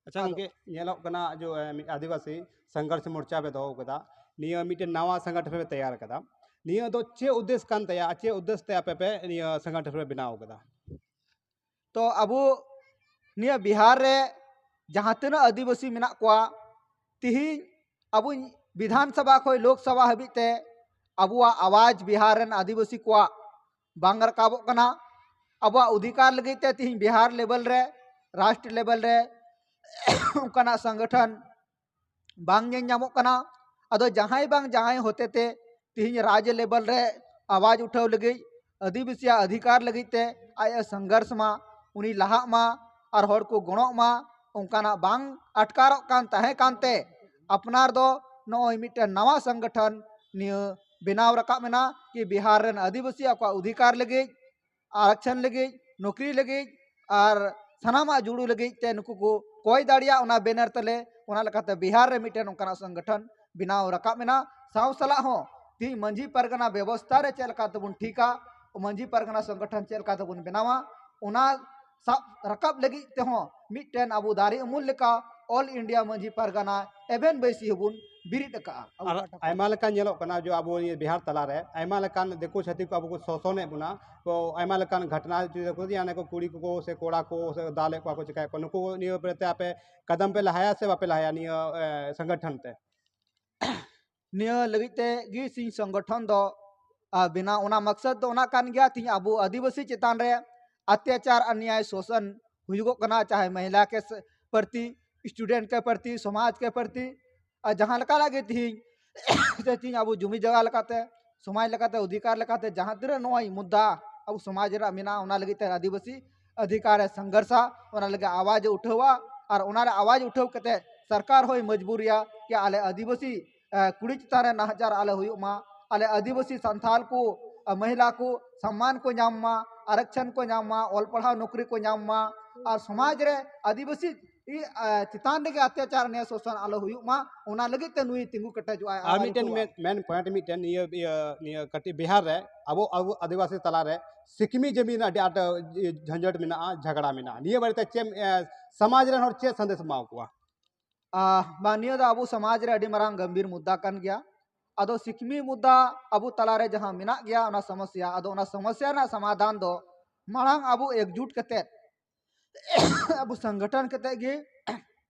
ᱟᱪᱪᱷᱟ ᱟᱫᱚ ᱜᱚᱝᱠᱮ, ᱧᱮᱞᱚᱜ ᱠᱟᱱᱟ ᱡᱮ, ᱮ, ᱢᱤᱫ ᱟᱹᱫᱤᱵᱟᱹᱥᱤ ᱥᱚᱝᱜᱷᱚᱨᱥ ᱢᱳᱨᱪᱟ ᱯᱮ ᱫᱚᱦᱚ ᱠᱟᱫᱟ, ᱱᱤᱭᱟᱹ ᱢᱤᱫᱴᱮᱱ ᱱᱟᱣᱟ ᱥᱚᱝᱜᱚᱴᱷᱚᱱ ᱯᱮ ᱛᱮᱭᱟᱨ ᱠᱟᱫᱟ᱾ ᱱᱤᱭᱟᱹ ᱫᱚ ᱪᱮᱫ ᱩᱫᱽᱫᱮᱥ ᱠᱟᱱ ᱛᱟᱭᱟ ᱟᱨ ᱪᱮᱫ ᱩᱫᱽᱫᱮᱥ ᱛᱮ ᱟᱯᱮ ᱯᱮ ᱱᱤᱭᱟᱹ ᱥᱚᱝᱜᱚᱴᱷᱚᱱ ᱯᱮ ᱵᱮᱱᱟᱣ ᱠᱟᱫᱟ? ᱛᱚ ᱟᱵᱚ ᱱᱤᱭᱟᱹ ᱵᱤᱦᱟᱨ ᱨᱮ ᱡᱟᱦᱟᱸ ᱛᱤᱱᱟᱹᱜ ᱟᱹᱫᱤᱵᱟᱹᱥᱤ ᱢᱮᱱᱟᱜ ᱠᱚᱣᱟ, ᱛᱤᱦᱤᱧ ᱟᱵᱚ ᱵᱤᱫᱷᱟᱱ ᱥᱚᱵᱷᱟ ᱠᱷᱚᱱ ᱞᱳᱠ ᱥᱚᱵᱷᱟ ᱦᱟᱹᱵᱤᱡ ᱛᱮ ᱟᱵᱚᱣᱟᱜ ᱟᱣᱟᱡᱽ ᱵᱤᱦᱟᱨ ᱨᱮᱱ ᱟᱹᱫᱤᱵᱟᱹᱥᱤ ᱠᱚᱣᱟᱜ ᱵᱟᱝ ᱨᱟᱠᱟᱵᱚᱜ ᱠᱟᱱᱟ᱾ ᱟᱵᱚᱣᱟᱜ ᱚᱫᱷᱤᱠᱟᱨ ᱞᱟᱹᱜᱤᱫ ᱛᱮ ᱛᱤᱦᱤᱧ ᱵᱤᱦᱟᱨ ᱞᱮᱵᱮᱞ ᱨᱮ, ᱨᱟᱥᱴᱨ ᱞᱮᱵᱮᱞ ᱨᱮ ᱚᱱᱠᱟᱱᱟᱜ ᱥᱚᱝᱜᱚᱴᱷᱚᱱ ᱵᱟᱝ ᱧᱮᱞ ᱧᱟᱢᱚᱜ ᱠᱟᱱᱟ᱾ ᱟᱫᱚ ᱡᱟᱦᱟᱸᱭ ᱵᱟᱝ ᱡᱟᱦᱟᱸᱭ ᱦᱚᱛᱮ ᱛᱮ ᱛᱤᱦᱤᱧ ᱨᱟᱡᱽ ᱞᱮᱵᱮᱞ ᱨᱮ ᱟᱣᱟᱡᱽ ᱩᱴᱷᱟᱹᱣ ᱞᱟᱹᱜᱤᱫ, ᱟᱹᱫᱤᱵᱟᱹᱥᱤᱭᱟᱜ ᱚᱫᱷᱤᱠᱟᱨ ᱞᱟᱹᱜᱤᱫ ᱛᱮ ᱟᱡ ᱮ ᱥᱚᱝᱜᱷᱚᱨᱥ ᱢᱟ, ᱩᱱᱤ ᱞᱟᱦᱟᱜ ᱢᱟ, ᱟᱨ ᱦᱚᱲ ᱠᱚ ᱜᱚᱲᱚᱜ ᱢᱟ, ᱚᱱᱠᱟᱱᱟᱜ ᱵᱟᱝ ᱟᱴᱠᱟᱨᱚᱜ ᱠᱟᱱ ᱛᱟᱦᱮᱸ ᱠᱟᱱᱛᱮ ᱟᱯᱱᱟᱨ ᱫᱚ ᱱᱚᱜᱼᱚᱭ ᱢᱤᱫᱴᱮᱱ ᱱᱟᱣᱟ ᱥᱚᱝᱜᱚᱴᱷᱚᱱ ᱱᱤᱭᱟᱹ ᱵᱮᱱᱟᱣ ᱨᱟᱠᱟᱵ ᱮᱱᱟ ᱠᱤ ᱵᱤᱦᱟᱨ ᱨᱮᱱ ᱟᱹᱫᱤᱵᱟᱹᱥᱤ ᱟᱠᱚᱣᱟᱜ ᱚᱫᱷᱤᱠᱟᱨ ᱞᱟᱹᱜᱤᱫ, ᱟᱨᱟᱠᱪᱷᱚᱱ ᱞᱟᱹᱜᱤᱫ, ᱱᱚᱠᱨᱤ ᱞᱟᱹᱜᱤᱫ ᱟᱨ ᱥᱟᱱᱟᱢᱟᱜ ᱡᱩᱲᱩ ᱞᱟᱹᱜᱤᱫ ᱛᱮ ᱱᱩᱠᱩ ᱠᱚ ᱠᱚᱭ ᱫᱟᱲᱮᱭᱟᱜ, ᱚᱱᱟ ᱵᱮᱱᱟᱨ ᱛᱮᱞᱮ, ᱚᱱᱟ ᱞᱮᱠᱟᱛᱮ ᱵᱤᱦᱟᱨ ᱨᱮ ᱢᱤᱫᱴᱮᱱ ᱚᱱᱠᱟᱱᱟᱜ ᱥᱚᱝᱜᱚᱴᱷᱚᱱ ᱵᱮᱱᱟᱣ ᱨᱟᱠᱟᱵ ᱮᱱᱟ᱾ ᱥᱟᱶ ᱥᱟᱞᱟᱜ ᱦᱚᱸ ᱛᱤᱦᱤᱧ ᱢᱟᱹᱡᱷᱤ ᱯᱟᱨᱜᱟᱱᱟ ᱵᱮᱵᱚᱥᱛᱷᱟ ᱨᱮ ᱪᱮᱫ ᱞᱮᱠᱟ ᱛᱮᱵᱚᱱ ᱴᱷᱤᱠᱟ, ᱢᱟᱹᱡᱷᱤ ᱯᱟᱨᱜᱟᱱᱟ ᱥᱚᱝᱜᱚᱴᱷᱚᱱ ᱪᱮᱫ ᱞᱮᱠᱟ ᱛᱮᱵᱚᱱ ᱵᱮᱱᱟᱣᱟ, ᱚᱱᱟ ᱥᱟᱵ ᱨᱟᱠᱟᱵ ᱞᱟᱹᱜᱤᱫ ᱛᱮᱦᱚᱸ ᱢᱤᱫᱴᱮᱱ ᱟᱵᱚ ᱫᱟᱨᱮ ᱩᱢᱩᱞ ᱞᱮᱠᱟ ᱚᱞ ᱤᱱᱰᱤᱭᱟ ᱢᱟᱹᱡᱷᱤ ᱯᱟᱨᱜᱟᱱᱟ ᱮᱵᱷᱮᱱ ᱵᱟᱹᱭᱥᱤ ᱦᱚᱸᱵᱚᱱ ᱵᱤᱨᱤᱫ ᱟᱠᱟᱜᱼᱟ᱾ ᱟᱵᱚ ᱟᱨ ᱯᱟᱦᱴᱟ ᱠᱷᱚᱱ᱾ ᱟᱭᱢᱟ ᱞᱮᱠᱟ ᱧᱮᱞᱚᱜ ᱠᱟᱱᱟ ᱡᱮ ᱟᱵᱚ ᱱᱤᱭᱟᱹ ᱵᱤᱦᱟᱨ ᱛᱟᱞᱟᱨᱮ ᱟᱭᱢᱟ ᱞᱮᱠᱟᱱ ᱫᱤᱠᱩ ᱪᱷᱟᱹᱛᱤᱠ ᱠᱚ ᱟᱵᱚ ᱠᱚ ᱥᱳᱥᱚᱱᱮᱫ ᱵᱚᱱᱟ, ᱠᱚ ᱟᱭᱢᱟ ᱞᱮᱠᱟᱱ ᱜᱷᱚᱴᱱᱟ ᱦᱩᱭᱩᱜ ᱠᱟᱱᱟ, ᱠᱚ ᱠᱩᱲᱤ ᱠᱚᱠᱚ ᱥᱮ ᱠᱚᱲᱟ ᱠᱚ ᱥᱮ ᱫᱟᱞᱮᱫ ᱠᱚᱣᱟ ᱠᱚ, ᱪᱤᱠᱟᱹᱭᱮᱫ ᱠᱚᱣᱟ, ᱱᱩᱠᱩ ᱱᱤᱭᱟᱹ ᱵᱟᱨᱮᱛᱮ ᱟᱯᱮ ᱠᱟᱫᱟᱢ ᱯᱮ ᱞᱟᱦᱟᱭᱟ ᱥᱮ ᱵᱟᱯᱮ ᱞᱟᱦᱟᱭᱟ ᱱᱤᱭᱟᱹ, ᱮ, ᱥᱚᱝᱜᱚᱴᱷᱚᱱ ᱛᱮ? ᱱᱤᱭᱟᱹ ᱞᱟᱹᱜᱤᱫ ᱛᱮ ᱜᱮ ᱥᱤᱧ ᱥᱚᱝᱜᱚᱴᱷᱚᱱ ᱫᱚ, ᱟ, ᱵᱮᱱᱟᱣ᱾ ᱚᱱᱟ ᱢᱚᱠᱥᱚᱫ ᱫᱚ ᱚᱱᱟ ᱠᱟᱱ ᱜᱮᱭᱟ, ᱛᱤᱦᱤᱧ ᱟᱵᱚ ᱟᱹᱫᱤᱵᱟᱹᱥᱤ ᱪᱮᱛᱟᱱ ᱨᱮ ᱚᱛᱛᱟᱪᱟᱨ ᱟᱨ ᱱᱮᱭᱟᱭ ᱥᱳᱥᱚᱱ ᱦᱩᱭᱩᱜᱚᱜ ᱠᱟᱱᱟ, ᱪᱟᱦᱮ ᱢᱚᱦᱤᱞᱟ ᱠᱮ ᱥ-, ᱯᱨᱚᱛᱤ, ᱥᱴᱩᱰᱮᱱᱴ ᱠᱮ ᱯᱨᱚᱛᱤ, ᱥᱚᱢᱟᱡᱽ ᱠᱮ ᱯᱨᱚᱛᱤ, ᱟᱨ ᱡᱟᱦᱟᱸ ᱞᱮᱠᱟᱱᱟᱜ ᱜᱮ ᱛᱤᱦᱤᱧ ᱥᱮ ᱛᱤᱦᱤᱧ ᱟᱵᱚ ᱡᱩᱢᱤ ᱡᱟᱭᱜᱟ ᱞᱮᱠᱟᱛᱮ, ᱥᱚᱢᱟᱡᱽ ᱞᱮᱠᱟᱛᱮ, ᱚᱫᱷᱤᱠᱟᱨ ᱞᱮᱠᱟᱛᱮ ᱡᱟᱦᱟᱸ ᱛᱤᱱᱟᱹᱜ ᱱᱚᱜᱼᱚᱭ ᱢᱩᱫᱽᱫᱟ ᱟᱵᱚ ᱥᱚᱢᱟᱡᱽ ᱨᱮᱱᱟᱜ ᱢᱮᱱᱟᱜᱼᱟ, ᱚᱱᱟ ᱞᱟᱹᱜᱤᱫ ᱛᱮ ᱟᱹᱫᱤᱵᱟᱹᱥᱤ ᱚᱫᱷᱤᱠᱟᱨ ᱮ ᱥᱚᱝᱜᱷᱚᱨᱥᱟ, ᱚᱱᱟ ᱞᱟᱹᱜᱤᱫ ᱟᱣᱟᱡᱽ ᱮ ᱩᱴᱷᱟᱹᱣᱟ᱾ ᱟᱨ ᱚᱱᱟ ᱨᱮ ᱟᱣᱟᱡᱽ ᱩᱴᱷᱟᱹᱣ ᱠᱟᱛᱮ ᱥᱚᱨᱠᱟᱨ ᱦᱚᱸᱭ ᱢᱚᱡᱽᱵᱩᱨᱤᱭᱟ ᱠᱤ ᱟᱞᱮ ᱟᱹᱫᱤᱵᱟᱹᱥᱤ, ᱮ, ᱠᱩᱲᱤ ᱪᱮᱛᱟᱱ ᱨᱮ ᱱᱟᱦᱟᱪᱟᱨ ᱟᱞᱚ ᱦᱩᱭᱩᱜ ᱢᱟ, ᱟᱞᱮ ᱟᱹᱫᱤᱵᱟᱹᱥᱤ ᱥᱟᱱᱛᱟᱞ ᱠᱚ, ᱮ, ᱢᱚᱦᱤᱞᱟ ᱠᱚ ᱥᱚᱢᱢᱟᱱ ᱠᱚ ᱧᱟᱢ ᱢᱟ, ᱟᱨᱚᱠᱪᱷᱚᱱ ᱠᱚ ᱧᱟᱢ ᱢᱟ, ᱚᱞ ᱯᱟᱲᱦᱟᱣ ᱱᱚᱠᱨᱤ ᱠᱚ ᱧᱟᱢ ᱢᱟ, ᱟᱨ ᱥᱚᱢᱟᱡᱽ ᱨᱮ ᱟᱹᱫᱤᱵᱟᱹᱥᱤ ᱤ, ᱟ, ᱪᱮᱛᱟᱱ ᱨᱮᱜᱮ ᱚᱛᱛᱟᱪᱟᱨ, ᱱᱮᱭ ᱥᱳᱥᱚᱱ ᱟᱞᱚ ᱦᱩᱭᱩᱜ ᱢᱟ, ᱚᱱᱟ ᱞᱟᱹᱜᱤᱫ ᱛᱮ ᱱᱩᱭ ᱛᱤᱸᱜᱩ ᱠᱮᱴᱮᱡᱚᱜ ᱟᱭ᱾ ᱟᱨ ᱟᱨ ᱢᱤᱫᱴᱮᱱ ᱱᱤᱛᱚᱜ ᱢᱮᱱ, ᱢᱮᱱ ᱯᱚᱭᱮᱱᱴ ᱢᱤᱫᱴᱮᱱ ᱱᱤᱭᱟᱹ, ᱤᱭᱟᱹ, ᱱᱤᱭᱟᱹ ᱠᱟᱹᱴᱤᱡ ᱵᱤᱦᱟᱨ ᱨᱮ ᱟᱵᱚ, ᱟᱵᱚ ᱟᱹᱫᱤᱵᱟᱹᱥᱤ ᱛᱟᱞᱟᱨᱮ ᱥᱤᱠᱢᱤ ᱡᱚᱢᱤ ᱨᱮᱱᱟᱜ ᱟᱹᱰᱤ ᱟᱸᱴ, ᱤᱭᱟᱹ, ᱡᱷᱟᱸᱡᱷᱟᱴ ᱢᱮᱱᱟᱜᱼᱟ, ᱡᱷᱟᱜᱽᱲᱟ ᱢᱮᱱᱟᱜᱼᱟ᱾ ᱱᱤᱭᱟᱹ ᱵᱟᱨᱮᱛᱮ ᱪᱮᱫ ᱮᱢ, ᱮ, ᱥᱚᱢᱟᱡᱽ ᱨᱮᱱ ᱦᱚᱲ ᱪᱮᱫ ᱥᱟᱸᱫᱮᱥ ᱮᱢᱟ ᱠᱚᱣᱟ? ᱟ, ᱵᱟᱝ, ᱱᱤᱭᱟᱹ ᱫᱚ ᱟᱵᱚ ᱥᱚᱢᱟᱡᱽ ᱨᱮ ᱟᱹᱰᱤ ᱢᱟᱨᱟᱝ ᱜᱟᱢᱵᱷᱤᱨ ᱢᱩᱫᱽᱫᱟ ᱠᱟᱱ ᱜᱮᱭᱟ᱾ ᱟᱫᱚ ᱥᱤᱠᱢᱤ ᱢᱩᱫᱽᱫᱟ ᱟᱵᱚ ᱛᱟᱞᱟᱨᱮ ᱡᱟᱦᱟᱸ ᱢᱮᱱᱟᱜ ᱜᱮᱭᱟ, ᱚᱱᱟ ᱥᱚᱢᱚᱥᱭᱟ, ᱟᱫᱚ ᱚᱱᱟ ᱥᱚᱢᱚᱥᱭᱟ ᱨᱮᱱᱟᱜ ᱥᱚᱢᱟᱫᱷᱟᱱ ᱫᱚ ᱢᱟᱲᱟᱝ ᱟᱵᱚ ᱮᱠᱡᱩᱴ ᱠᱟᱛᱮᱫ ᱟᱵᱚ ᱥᱚᱝᱜᱚᱴᱷᱚᱱ ᱠᱟᱛᱮᱫ ᱜᱮ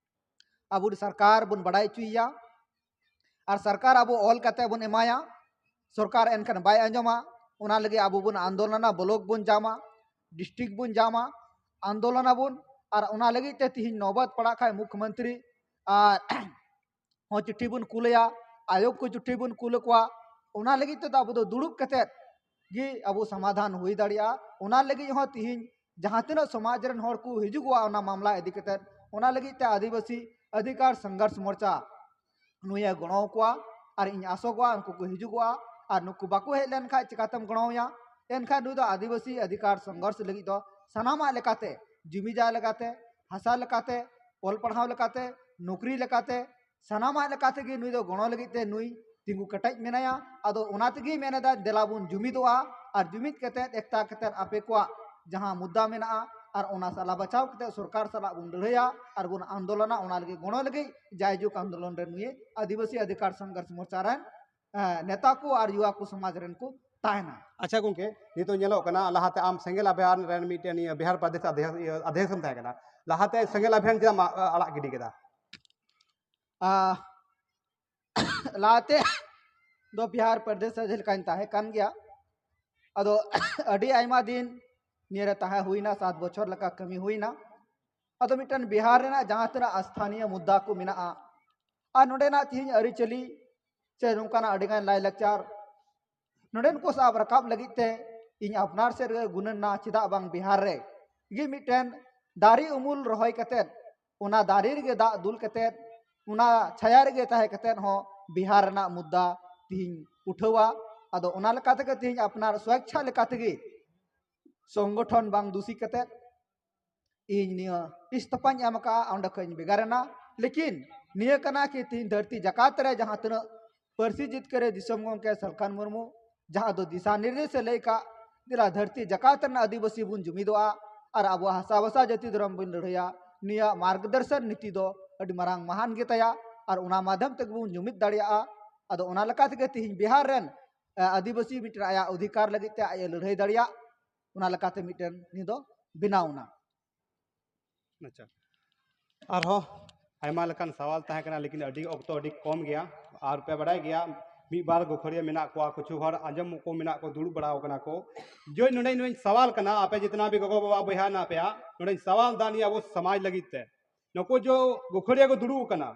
ᱟᱵᱚ ᱥᱚᱨᱠᱟᱨ ᱵᱚᱱ ᱵᱟᱲᱟᱭ ᱦᱚᱪᱚᱭᱮᱭᱟ᱾ ᱟᱨ ᱥᱚᱨᱠᱟᱨ ᱟᱵᱚ ᱚᱞ ᱠᱟᱛᱮᱫ ᱵᱚᱱ ᱮᱢᱟᱭᱟ᱾ ᱥᱚᱨᱠᱟᱨ ᱮᱱᱠᱷᱟᱱ ᱵᱟᱭ ᱟᱸᱡᱚᱢᱟ᱾ ᱚᱱᱟ ᱞᱟᱹᱜᱤᱫ ᱟᱵᱚ ᱵᱚᱱ ᱟᱱᱫᱳᱞᱚᱱᱟ, ᱵᱞᱚᱠ ᱵᱚᱱ ᱧᱟᱢᱟ, ᱰᱤᱥᱴᱨᱤᱠᱴ ᱵᱚᱱ ᱧᱟᱢᱟ, ᱟᱱᱫᱳᱞᱚᱱᱟᱵᱚᱱ᱾ ᱟᱨ ᱚᱱᱟ ᱞᱟᱹᱜᱤᱫ ᱛᱮ ᱛᱤᱦᱤᱧ ᱱᱚᱵᱚᱛ ᱯᱟᱲᱟᱜ ᱠᱷᱟᱡ ᱢᱩᱠᱷᱭᱚᱢᱚᱱᱛᱨᱤ ᱟᱨ ᱦᱚᱸ ᱪᱤᱴᱷᱤ ᱵᱚᱱ ᱠᱩᱞᱮᱭᱟ, ᱟᱭᱳᱜᱽ ᱠᱚ ᱪᱤᱴᱷᱤ ᱵᱚᱱ ᱠᱩᱞ ᱟᱠᱚᱣᱟ᱾ ᱚᱱᱟ ᱞᱟᱹᱜᱤᱫ ᱛᱮᱫᱚ ᱟᱵᱚ ᱫᱚ ᱫᱩᱲᱩᱵ ᱠᱟᱛᱮᱫ ᱜᱮ ᱟᱵᱚ ᱥᱚᱢᱟᱫᱷᱟᱱ ᱦᱩᱭ ᱫᱟᱲᱮᱭᱟᱜᱼᱟ᱾ ᱚᱱᱟ ᱞᱟᱹᱜᱤᱫ ᱦᱚᱸ ᱛᱤᱦᱤᱧ ᱡᱟᱦᱟᱸ ᱛᱤᱱᱟᱹᱜ ᱥᱚᱢᱟᱡᱽ ᱨᱮᱱ ᱦᱚᱲ ᱠᱚ ᱦᱤᱡᱩᱜᱚᱜᱼᱟ ᱚᱱᱟ ᱢᱟᱢᱞᱟ ᱤᱫᱤ ᱠᱟᱛᱮᱫ, ᱚᱱᱟ ᱞᱟᱹᱜᱤᱫ ᱛᱮ ᱟᱹᱫᱤᱵᱟᱹᱥᱤ ᱚᱫᱷᱤᱠᱟᱨ ᱥᱚᱝᱜᱷᱚᱨᱥ ᱢᱳᱨᱪᱟ ᱱᱩᱭᱮ ᱜᱚᱲᱚ ᱟᱠᱚᱣᱟ᱾ ᱟᱨ ᱤᱧ ᱟᱥᱚᱜᱚᱜᱼᱟ ᱩᱱᱠᱩ ᱠᱚ ᱦᱤᱡᱩᱜᱚᱜᱼᱟ᱾ ᱟᱨ ᱱᱩᱠᱩ ᱵᱟᱠᱚ ᱦᱮᱡ ᱞᱮᱱᱠᱷᱟᱡ ᱪᱤᱠᱟᱛᱮᱢ ᱜᱚᱲᱚᱣᱟᱭᱟ? ᱮᱱᱠᱷᱟᱱ ᱱᱩᱭ ᱫᱚ ᱟᱹᱫᱤᱵᱟᱹᱥᱤ ᱚᱫᱷᱤᱠᱟᱨ ᱥᱚᱝᱜᱷᱚᱨᱥ ᱞᱟᱹᱜᱤᱫ ᱫᱚ ᱥᱟᱱᱟᱢᱟᱜ ᱞᱮᱠᱟᱛᱮ, ᱡᱩᱢᱤ ᱡᱟᱭᱜᱟ ᱞᱮᱠᱟᱛᱮ, ᱦᱟᱥᱟ ᱞᱮᱠᱟᱛᱮ, ᱚᱞ ᱯᱟᱲᱦᱟᱣ ᱞᱮᱠᱟᱛᱮ, ᱱᱚᱠᱨᱤ ᱞᱮᱠᱟᱛᱮ, ᱥᱟᱱᱟᱢᱟᱜ ᱞᱮᱠᱟ ᱛᱮᱜᱮ ᱱᱩᱭ ᱫᱚ ᱜᱚᱲᱚ ᱞᱟᱹᱜᱤᱫ ᱛᱮ ᱱᱩᱭ ᱛᱤᱸᱜᱩ ᱠᱮᱴᱮᱡ ᱢᱮᱱᱟᱭᱟ᱾ ᱟᱫᱚ ᱚᱱᱟ ᱛᱮᱜᱮ ᱢᱮᱱ ᱮᱫᱟ, ᱫᱮᱞᱟ ᱵᱚᱱ ᱡᱩᱢᱤᱫᱚᱜᱼᱟ ᱟᱨ ᱡᱩᱢᱤᱫ ᱠᱟᱛᱮᱫ ᱮᱠᱛᱟ ᱠᱟᱛᱮᱫ ᱟᱯᱮ ᱠᱚᱣᱟᱜ ᱡᱟᱦᱟᱸ ᱢᱩᱫᱽᱫᱟ ᱢᱮᱱᱟᱜᱼᱟ ᱟᱨ ᱚᱱᱟ ᱥᱟᱞᱟ ᱵᱟᱪᱷᱟᱣ ᱠᱟᱛᱮᱫ ᱥᱚᱨᱠᱟᱨ ᱥᱟᱞᱟᱜ ᱵᱚᱱ ᱞᱟᱹᱲᱦᱟᱹᱭᱟ ᱟᱨ ᱵᱚᱱ ᱟᱱᱫᱳᱞᱚᱱᱟ᱾ ᱚᱱᱟ ᱞᱟᱹᱜᱤᱫ ᱜᱚᱲᱚ ᱞᱟᱹᱜᱤᱫ ᱡᱟᱭᱡᱩᱜᱽ ᱟᱱᱫᱳᱞᱚᱱ ᱨᱮ ᱱᱩᱭ ᱟᱹᱫᱤᱵᱟᱹᱥᱤ ᱚᱫᱷᱤᱠᱟᱨ ᱥᱚᱝᱜᱷᱚᱨᱥ ᱢᱳᱨᱪᱟ ᱨᱮᱱ, ᱮ, ᱱᱮᱛᱟ ᱠᱚ ᱟᱨ ᱭᱩᱣᱟ ᱠᱚ ᱥᱚᱢᱟᱡᱽ ᱨᱮᱱ ᱠᱚ ᱛᱟᱦᱮᱱᱟ᱾ ᱟᱪᱪᱷᱟ ᱜᱚᱝᱠᱮ, ᱱᱤᱛᱚᱜ ᱧᱮᱞᱚᱜ ᱠᱟᱱᱟ ᱞᱟᱦᱟᱛᱮ ᱟᱢ ᱥᱮᱸᱜᱮᱞ ᱚᱵᱷᱤᱭᱟᱱ ᱨᱮᱱ ᱢᱤᱫᱴᱮᱱ ᱤᱭᱟᱹ ᱵᱤᱦᱟᱨ ᱯᱨᱚᱫᱮᱥ ᱟᱫᱷᱭᱚ-, ᱤᱭᱟᱹ ᱚᱫᱷᱭᱚᱠᱥ ᱮᱢ ᱛᱟᱦᱮᱸ ᱠᱟᱱᱟ᱾ ᱞᱟᱦᱟᱛᱮ ᱥᱮᱸᱜᱮᱞ ᱚᱵᱷᱤᱭᱟᱱ ᱪᱮᱫᱟᱜ ᱮᱢ ᱟ-, ᱟᱲᱟᱜ ᱜᱤᱰᱤ ᱠᱮᱫᱟ? ᱟ, ᱞᱟᱦᱟᱛᱮ ᱫᱚ ᱵᱤᱦᱟᱨ ᱯᱨᱚᱫᱮᱥ ᱨᱮ ᱡᱮᱞᱮᱠᱟᱧ ᱛᱟᱦᱮᱸ ᱠᱟᱱ ᱜᱮᱭᱟ᱾ ᱟᱫᱚ ᱟᱹᱰᱤ ᱟᱭᱢᱟ ᱫᱤᱱ ᱱᱤᱭᱟᱹ ᱨᱮ ᱛᱟᱦᱮᱸ ᱦᱩᱭᱱᱟ, ᱥᱟᱛ ᱵᱚᱪᱷᱚᱨ ᱞᱮᱠᱟ ᱠᱟᱹᱢᱤ ᱦᱩᱭᱱᱟ᱾ ᱟᱫᱚ ᱢᱤᱫᱴᱮᱱ ᱵᱤᱦᱟᱨ ᱨᱮᱱᱟᱜ ᱡᱟᱦᱟᱸ ᱛᱤᱱᱟᱹᱜ ᱥᱛᱷᱟᱱᱤᱭᱚ ᱢᱩᱫᱽᱫᱟ ᱠᱚ ᱢᱮᱱᱟᱜᱼᱟ ᱟᱨ ᱱᱚᱸᱰᱮᱱᱟᱜ ᱛᱤᱦᱤᱧ ᱟᱹᱨᱤᱪᱟᱹᱞᱤ ᱥᱮ ᱱᱚᱝᱠᱟᱱᱟᱜ ᱟᱹᱰᱤᱜᱟᱱ ᱞᱟᱭᱼᱞᱟᱠᱪᱟᱨ ᱱᱚᱸᱰᱮᱱ ᱠᱚ ᱥᱟᱵ ᱨᱟᱠᱟᱵ ᱞᱟᱹᱜᱤᱫ ᱛᱮ ᱤᱧ ᱟᱯᱱᱟᱨ ᱥᱮᱫ ᱨᱮ ᱜᱩᱱᱟᱹᱱ ᱱᱟ, ᱪᱮᱫᱟᱜ ᱵᱟᱝ ᱵᱤᱦᱟᱨ ᱨᱮ ᱜᱮ ᱢᱤᱫᱴᱮᱱ ᱫᱟᱨᱮ ᱩᱢᱩᱞ ᱨᱚᱦᱚᱭ ᱠᱟᱛᱮᱫ, ᱚᱱᱟ ᱫᱟᱨᱮ ᱨᱮᱜᱮ ᱫᱟᱜ ᱫᱩᱞ ᱠᱟᱛᱮᱫ, ᱚᱱᱟ ᱪᱷᱟᱭᱟ ᱨᱮᱜᱮ ᱛᱟᱦᱮᱸ ᱠᱟᱛᱮᱫ ᱦᱚᱸ ᱵᱤᱦᱟᱨ ᱨᱮᱱᱟᱜ ᱢᱩᱫᱽᱫᱟ ᱛᱤᱦᱤᱧ ᱩᱴᱷᱟᱹᱣᱟ᱾ ᱟᱫᱚ ᱚᱱᱟ ᱞᱮᱠᱟ ᱛᱮᱜᱮ ᱛᱤᱦᱤᱧ ᱟᱯᱱᱟᱨ ᱥᱣᱮᱪᱪᱷᱟ ᱞᱮᱠᱟ ᱛᱮᱜᱮ ᱥᱚᱝᱜᱚᱴᱷᱚᱱ ᱵᱟᱝ ᱫᱩᱥᱤ ᱠᱟᱛᱮᱫ ᱤᱧ ᱱᱤᱭᱟᱹ ᱤᱥᱛᱚᱯᱷᱟᱧ ᱮᱢ ᱟᱠᱟᱫᱼᱟ, ᱚᱸᱰᱮ ᱠᱷᱚᱱ ᱤᱧ ᱵᱷᱮᱜᱟᱨ ᱮᱱᱟ᱾ ᱞᱮᱠᱤᱱ ᱱᱤᱭᱟᱹ ᱠᱟᱱᱟ ᱠᱤ ᱛᱤᱦᱤᱧ ᱫᱷᱟᱹᱨᱛᱤ ᱡᱟᱠᱟᱛ ᱨᱮ ᱡᱟᱦᱟᱸ ᱛᱤᱱᱟᱹᱜ ᱯᱟᱹᱨᱥᱤ ᱡᱤᱛᱠᱟᱹᱨᱤᱭᱟᱹ ᱫᱤᱥᱚᱢ ᱜᱚᱢᱠᱮ ᱥᱟᱞᱠᱷᱟᱱ ᱢᱩᱨᱢᱩ ᱡᱟᱦᱟᱸ ᱫᱚ ᱫᱤᱥᱟ ᱱᱤᱨᱫᱮᱥ ᱮ ᱞᱟᱹᱭ ᱠᱟᱜ, ᱫᱮᱞᱟ ᱫᱷᱟᱹᱨᱛᱤ ᱡᱟᱠᱟᱛ ᱨᱮᱱ ᱟᱹᱫᱤᱵᱟᱹᱥᱤ ᱵᱚᱱ ᱡᱩᱢᱤᱫᱚᱜᱼᱟ ᱟᱨ ᱟᱵᱚᱣᱟᱜ ᱦᱟᱥᱟ ᱵᱷᱟᱥᱟ ᱡᱟᱹᱛᱤ ᱫᱷᱚᱨᱚᱢ ᱵᱚᱱ ᱞᱟᱹᱲᱦᱟᱹᱭᱟ, ᱱᱤᱭᱟᱹ ᱢᱟᱨᱜᱚᱫᱚᱨᱥᱚᱱ ᱱᱤᱛᱤ ᱫᱚ ᱟᱹᱰᱤ ᱢᱟᱨᱟᱝ ᱢᱟᱦᱟᱱ ᱜᱮ ᱛᱟᱭᱟ᱾ ᱟᱨ ᱚᱱᱟ ᱢᱟᱫᱷᱚᱢ ᱛᱮᱜᱮ ᱵᱚᱱ ᱡᱩᱢᱤᱫ ᱫᱟᱲᱮᱭᱟᱜᱼᱟ᱾ ᱟᱫᱚ ᱚᱱᱟ ᱞᱮᱠᱟ ᱛᱮᱜᱮ ᱛᱤᱦᱤᱧ ᱵᱤᱦᱟᱨ ᱨᱮᱱ, ᱮ, ᱟᱹᱫᱤᱵᱟᱹᱥᱤ ᱢᱤᱫᱴᱮᱱ ᱟᱭᱟᱜ ᱚᱫᱷᱤᱠᱟᱨ ᱞᱟᱹᱜᱤᱫ ᱛᱮ ᱟᱡ ᱮ ᱞᱟᱹᱲᱦᱟᱹᱭ ᱫᱟᱲᱮᱭᱟᱜ, ᱚᱱᱟ ᱞᱮᱠᱟᱛᱮ ᱢᱤᱫᱴᱮᱱ ᱱᱤᱭᱟᱹ ᱫᱚ ᱵᱮᱱᱟᱣ ᱮᱱᱟ᱾ ᱟᱪᱪᱷᱟ, ᱟᱨᱦᱚᱸ ᱟᱭᱢᱟ ᱞᱮᱠᱟᱱ ᱥᱟᱣᱟᱞ ᱛᱟᱦᱮᱸ ᱠᱟᱱᱟ, ᱞᱮᱠᱤᱱ ᱟᱹᱰᱤ ᱚᱠᱛᱚ ᱟᱹᱰᱤ ᱠᱚᱢ ᱜᱮᱭᱟ᱾ ᱟᱨ ᱯᱮ ᱵᱟᱲᱟᱭ ᱜᱮᱭᱟ, ᱢᱤᱫ ᱵᱟᱨ ᱜᱟᱹᱠᱷᱩᱲᱤᱭᱟᱹ ᱢᱮᱱᱟᱜ ᱠᱚᱣᱟ, ᱠᱤᱪᱷᱩ ᱦᱚᱲ ᱟᱸᱡᱚᱢ ᱠᱚ ᱢᱮᱱᱟᱜ ᱠᱚ, ᱫᱩᱲᱩᱵ ᱵᱟᱲᱟ ᱟᱠᱟᱱᱟ ᱠᱚ᱾ ᱡᱚᱭ ᱱᱚᱰᱮ ᱱᱚᱰᱮᱧ ᱥᱟᱣᱟᱞ ᱠᱟᱱᱟ, ᱟᱯᱮ ᱡᱤᱛᱱᱟ ᱵᱷᱤ ᱜᱚᱜᱚ ᱵᱟᱵᱟ ᱵᱚᱭᱦᱟ ᱦᱮᱱᱟᱜ ᱯᱮᱭᱟ, ᱱᱚᱰᱮᱧ ᱥᱟᱣᱟᱞ ᱫᱟ ᱱᱤᱭᱟᱹ ᱟᱵᱚ ᱥᱚᱢᱟᱡᱽ ᱞᱟᱹᱜᱤᱫ ᱛᱮ᱾ ᱱᱩᱠᱩ ᱡᱚ ᱜᱟᱹᱠᱷᱩᱲᱤᱭᱟᱹ ᱠᱚ ᱫᱩᱲᱩᱵ ᱟᱠᱟᱱᱟ,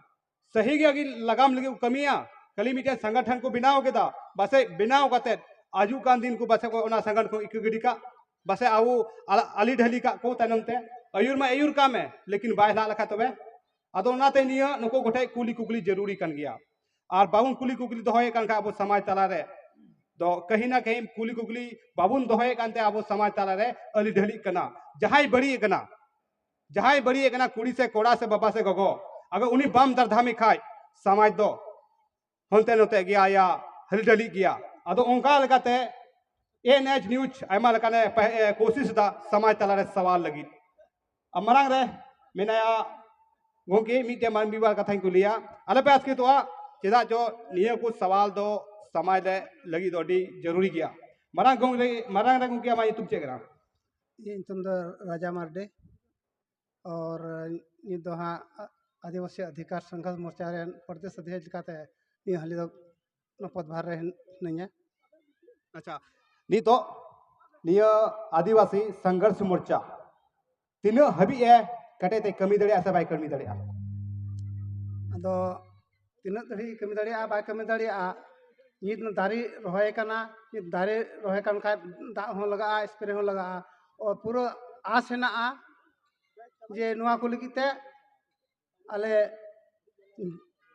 ᱥᱟᱹᱦᱤ ᱜᱮ ᱟᱹᱜᱤ ᱞᱟᱜᱟᱢ ᱞᱟᱹᱜᱤᱫ ᱠᱚ ᱠᱟᱹᱢᱤᱭᱟ, ᱠᱷᱟᱹᱞᱤ ᱢᱤᱫᱴᱮᱱ ᱥᱚᱝᱜᱚᱴᱷᱚᱱ ᱠᱚ ᱵᱮᱱᱟᱣ ᱠᱮᱫᱟ, ᱯᱟᱥᱮᱡ ᱵᱮᱱᱟᱣ ᱠᱟᱛᱮ ᱟᱡᱩᱜ ᱠᱟᱱ ᱫᱤᱱ ᱠᱚ ᱯᱟᱥᱮᱡ ᱠᱚ ᱚᱱᱟ ᱥᱚᱝᱜᱚᱴᱷᱚᱱ ᱠᱚ ᱤᱠᱟᱹ ᱜᱤᱰᱤ ᱠᱟᱜ, ᱯᱟᱥᱮᱡ ᱟᱵᱚ ᱟᱞ-, ᱟᱹᱞᱤ ᱰᱷᱟᱹᱞᱤ ᱠᱟᱜ ᱠᱚ ᱛᱟᱭᱱᱚᱢ ᱛᱮ᱾ ᱟᱹᱭᱩᱨ ᱢᱟ ᱟᱹᱭᱩᱨ ᱠᱟᱜ ᱢᱮ, ᱞᱮᱠᱤᱱ ᱵᱟᱭ ᱞᱟᱦᱟᱜ ᱞᱮᱠᱷᱟᱡ ᱛᱚᱵᱮ? ᱟᱫᱚ ᱚᱱᱟᱛᱮ ᱱᱤᱭᱟᱹ ᱱᱩᱠᱩ ᱠᱚᱴᱷᱮᱡ ᱠᱩᱞᱤ ᱠᱩᱠᱞᱤ ᱡᱟᱹᱨᱩᱨᱤ ᱠᱟᱱ ᱜᱮᱭᱟ᱾ ᱟᱨ ᱵᱟᱵᱚᱱ ᱠᱩᱞᱤ ᱠᱩᱠᱞᱤ ᱫᱚᱦᱚᱭᱮᱫ ᱠᱟᱱ ᱠᱷᱟᱡ ᱟᱵᱚ ᱥᱚᱢᱟᱡᱽ ᱛᱟᱞᱟᱨᱮ ᱫᱚ ᱠᱟᱹᱦᱤ ᱱᱟ ᱠᱟᱹᱦᱤ ᱠᱩᱞᱤ ᱠᱩᱠᱞᱤ ᱵᱟᱵᱚᱱ ᱫᱚᱦᱚᱭᱮᱫ ᱠᱟᱱᱛᱮ ᱟᱵᱚ ᱥᱚᱢᱟᱡᱽ ᱛᱟᱞᱟᱨᱮ ᱟᱹᱞᱤ ᱰᱷᱟᱹᱞᱤᱜ ᱠᱟᱱᱟ᱾ ᱡᱟᱦᱟᱸᱭ ᱵᱟᱹᱲᱤᱡ ᱟᱠᱟᱱᱟ, ᱡᱟᱦᱟᱸᱭ ᱵᱟᱹᱲᱤᱡ ᱟᱠᱟᱱᱟ, ᱠᱩᱲᱤ ᱥᱮ ᱠᱚᱲᱟ ᱥᱮ ᱵᱟᱵᱟ ᱥᱮ ᱜᱚᱜᱚ, ᱟᱜᱟᱨ ᱩᱱᱤ ᱵᱟᱢ ᱫᱟᱨᱫᱷᱟᱢᱤ ᱠᱷᱟᱡ ᱥᱚᱢᱟᱡᱽ ᱫᱚ ᱦᱚᱱᱛᱮ ᱱᱚᱛᱮ ᱜᱮᱭᱟ, ᱭᱟ ᱦᱟᱹᱞᱤ ᱰᱟᱹᱞᱤᱜ ᱜᱮᱭᱟ᱾ ᱟᱫᱚ ᱚᱱᱠᱟ ᱞᱮᱠᱟᱛᱮ ᱮᱱ ᱮᱪ ᱱᱤᱭᱩᱡᱽ ᱟᱭᱢᱟ ᱞᱮᱠᱟᱱᱮ ᱯᱟᱦ-, ᱮ, ᱠᱳᱥᱤᱥ ᱮᱫᱟ ᱥᱚᱢᱟᱡᱽ ᱛᱟᱞᱟᱨᱮ ᱥᱟᱣᱟᱞ ᱞᱟᱹᱜᱤᱫ᱾ ᱟᱨ ᱢᱟᱲᱟᱝ ᱨᱮ ᱢᱮᱱᱟᱭᱟ ᱜᱚᱢᱠᱮ, ᱢᱤᱫᱴᱮᱱ ᱢᱟᱨᱟᱝ ᱢᱤᱫ ᱵᱟᱨ ᱠᱟᱛᱷᱟᱧ ᱠᱩᱞᱤᱭᱟ, ᱟᱞᱚᱯᱮ ᱟᱥᱠᱮᱛᱚᱜᱼᱟ, ᱪᱮᱫᱟᱜ ᱪᱚ ᱱᱤᱭᱟᱹ ᱠᱚ ᱥᱟᱣᱟᱞ ᱫᱚ ᱥᱚᱢᱟᱡᱽ ᱨᱮ ᱞᱟᱹᱜᱤᱫ ᱫᱚ ᱟᱹᱰᱤ ᱡᱟᱹᱨᱩᱨᱤ ᱜᱮᱭᱟ᱾ ᱢᱟᱨᱟᱝ ᱜᱚᱢᱠᱮ, ᱢᱟᱨᱟᱝ ᱨᱮ ᱜᱚᱢᱠᱮ, ᱟᱢᱟᱜ ᱧᱩᱛᱩᱢ ᱪᱮᱫ ᱠᱟᱱᱟ? ᱤᱧᱟᱹᱜ ᱧᱩᱛᱩᱢ ᱫᱚ ᱨᱟᱡᱟ ᱢᱟᱨᱰᱤ᱾ ᱟᱨ ᱱᱤᱛ ᱫᱚ ᱦᱟᱸᱜ ᱟᱹᱫᱤᱵᱟᱹᱥᱤ ᱚᱫᱷᱤᱠᱟᱨ ᱥᱚᱝᱜᱷᱚᱨᱥ ᱢᱳᱨᱪᱟ ᱨᱮᱱ ᱯᱨᱚᱫᱮᱥ ᱚᱫᱷᱭᱚᱠᱷ ᱞᱮᱠᱟᱛᱮ ᱱᱤᱭᱟᱹ ᱦᱟᱹᱞᱤ ᱫᱚ ᱱᱚᱣᱟ ᱯᱚᱫᱽᱵᱷᱟᱨ ᱨᱮ ᱦᱤᱱᱟᱹᱧᱟ᱾ ᱟᱪᱪᱷᱟ, ᱱᱤᱛᱚᱜ ᱱᱤᱭᱟᱹ ᱟᱹᱫᱤᱵᱟᱹᱥᱤ ᱥᱚᱝᱜᱷᱚᱨᱥ ᱢᱳᱨᱪᱟ ᱛᱤᱱᱟᱹᱜ ᱦᱟᱹᱵᱤᱡ ᱮ ᱠᱮᱴᱮᱡ ᱛᱮ ᱠᱟᱹᱢᱤ ᱫᱟᱲᱮᱭᱟᱜᱼᱟ ᱥᱮ ᱵᱟᱭ ᱠᱟᱹᱢᱤ ᱫᱟᱲᱮᱭᱟᱜᱼᱟ? ᱟᱫᱚ ᱛᱤᱱᱟᱹᱜ ᱫᱷᱟᱹᱵᱤᱡ ᱠᱟᱹᱢᱤ ᱫᱟᱲᱮᱭᱟᱜᱼᱟ, ᱵᱟᱭ ᱠᱟᱹᱢᱤ ᱫᱟᱲᱮᱭᱟᱜᱼᱟ, ᱱᱤᱛ ᱫᱟᱨᱮ ᱨᱚᱦᱚᱭ ᱠᱟᱱᱟ, ᱱᱤᱛ ᱫᱟᱨᱮ ᱨᱚᱦᱚᱭ ᱠᱟᱱ ᱠᱷᱟᱡ ᱫᱟᱜ ᱦᱚᱸ ᱞᱟᱜᱟᱜᱼᱟ, ᱥᱯᱨᱮ ᱦᱚᱸ ᱞᱟᱜᱟᱜᱼᱟ᱾ ᱚ, ᱯᱩᱨᱟᱹ ᱟᱥ ᱦᱮᱱᱟᱜᱼᱟ ᱡᱮ ᱱᱚᱣᱟ ᱠᱚ ᱞᱟᱹᱜᱤᱫ ᱛᱮ ᱟᱞᱮ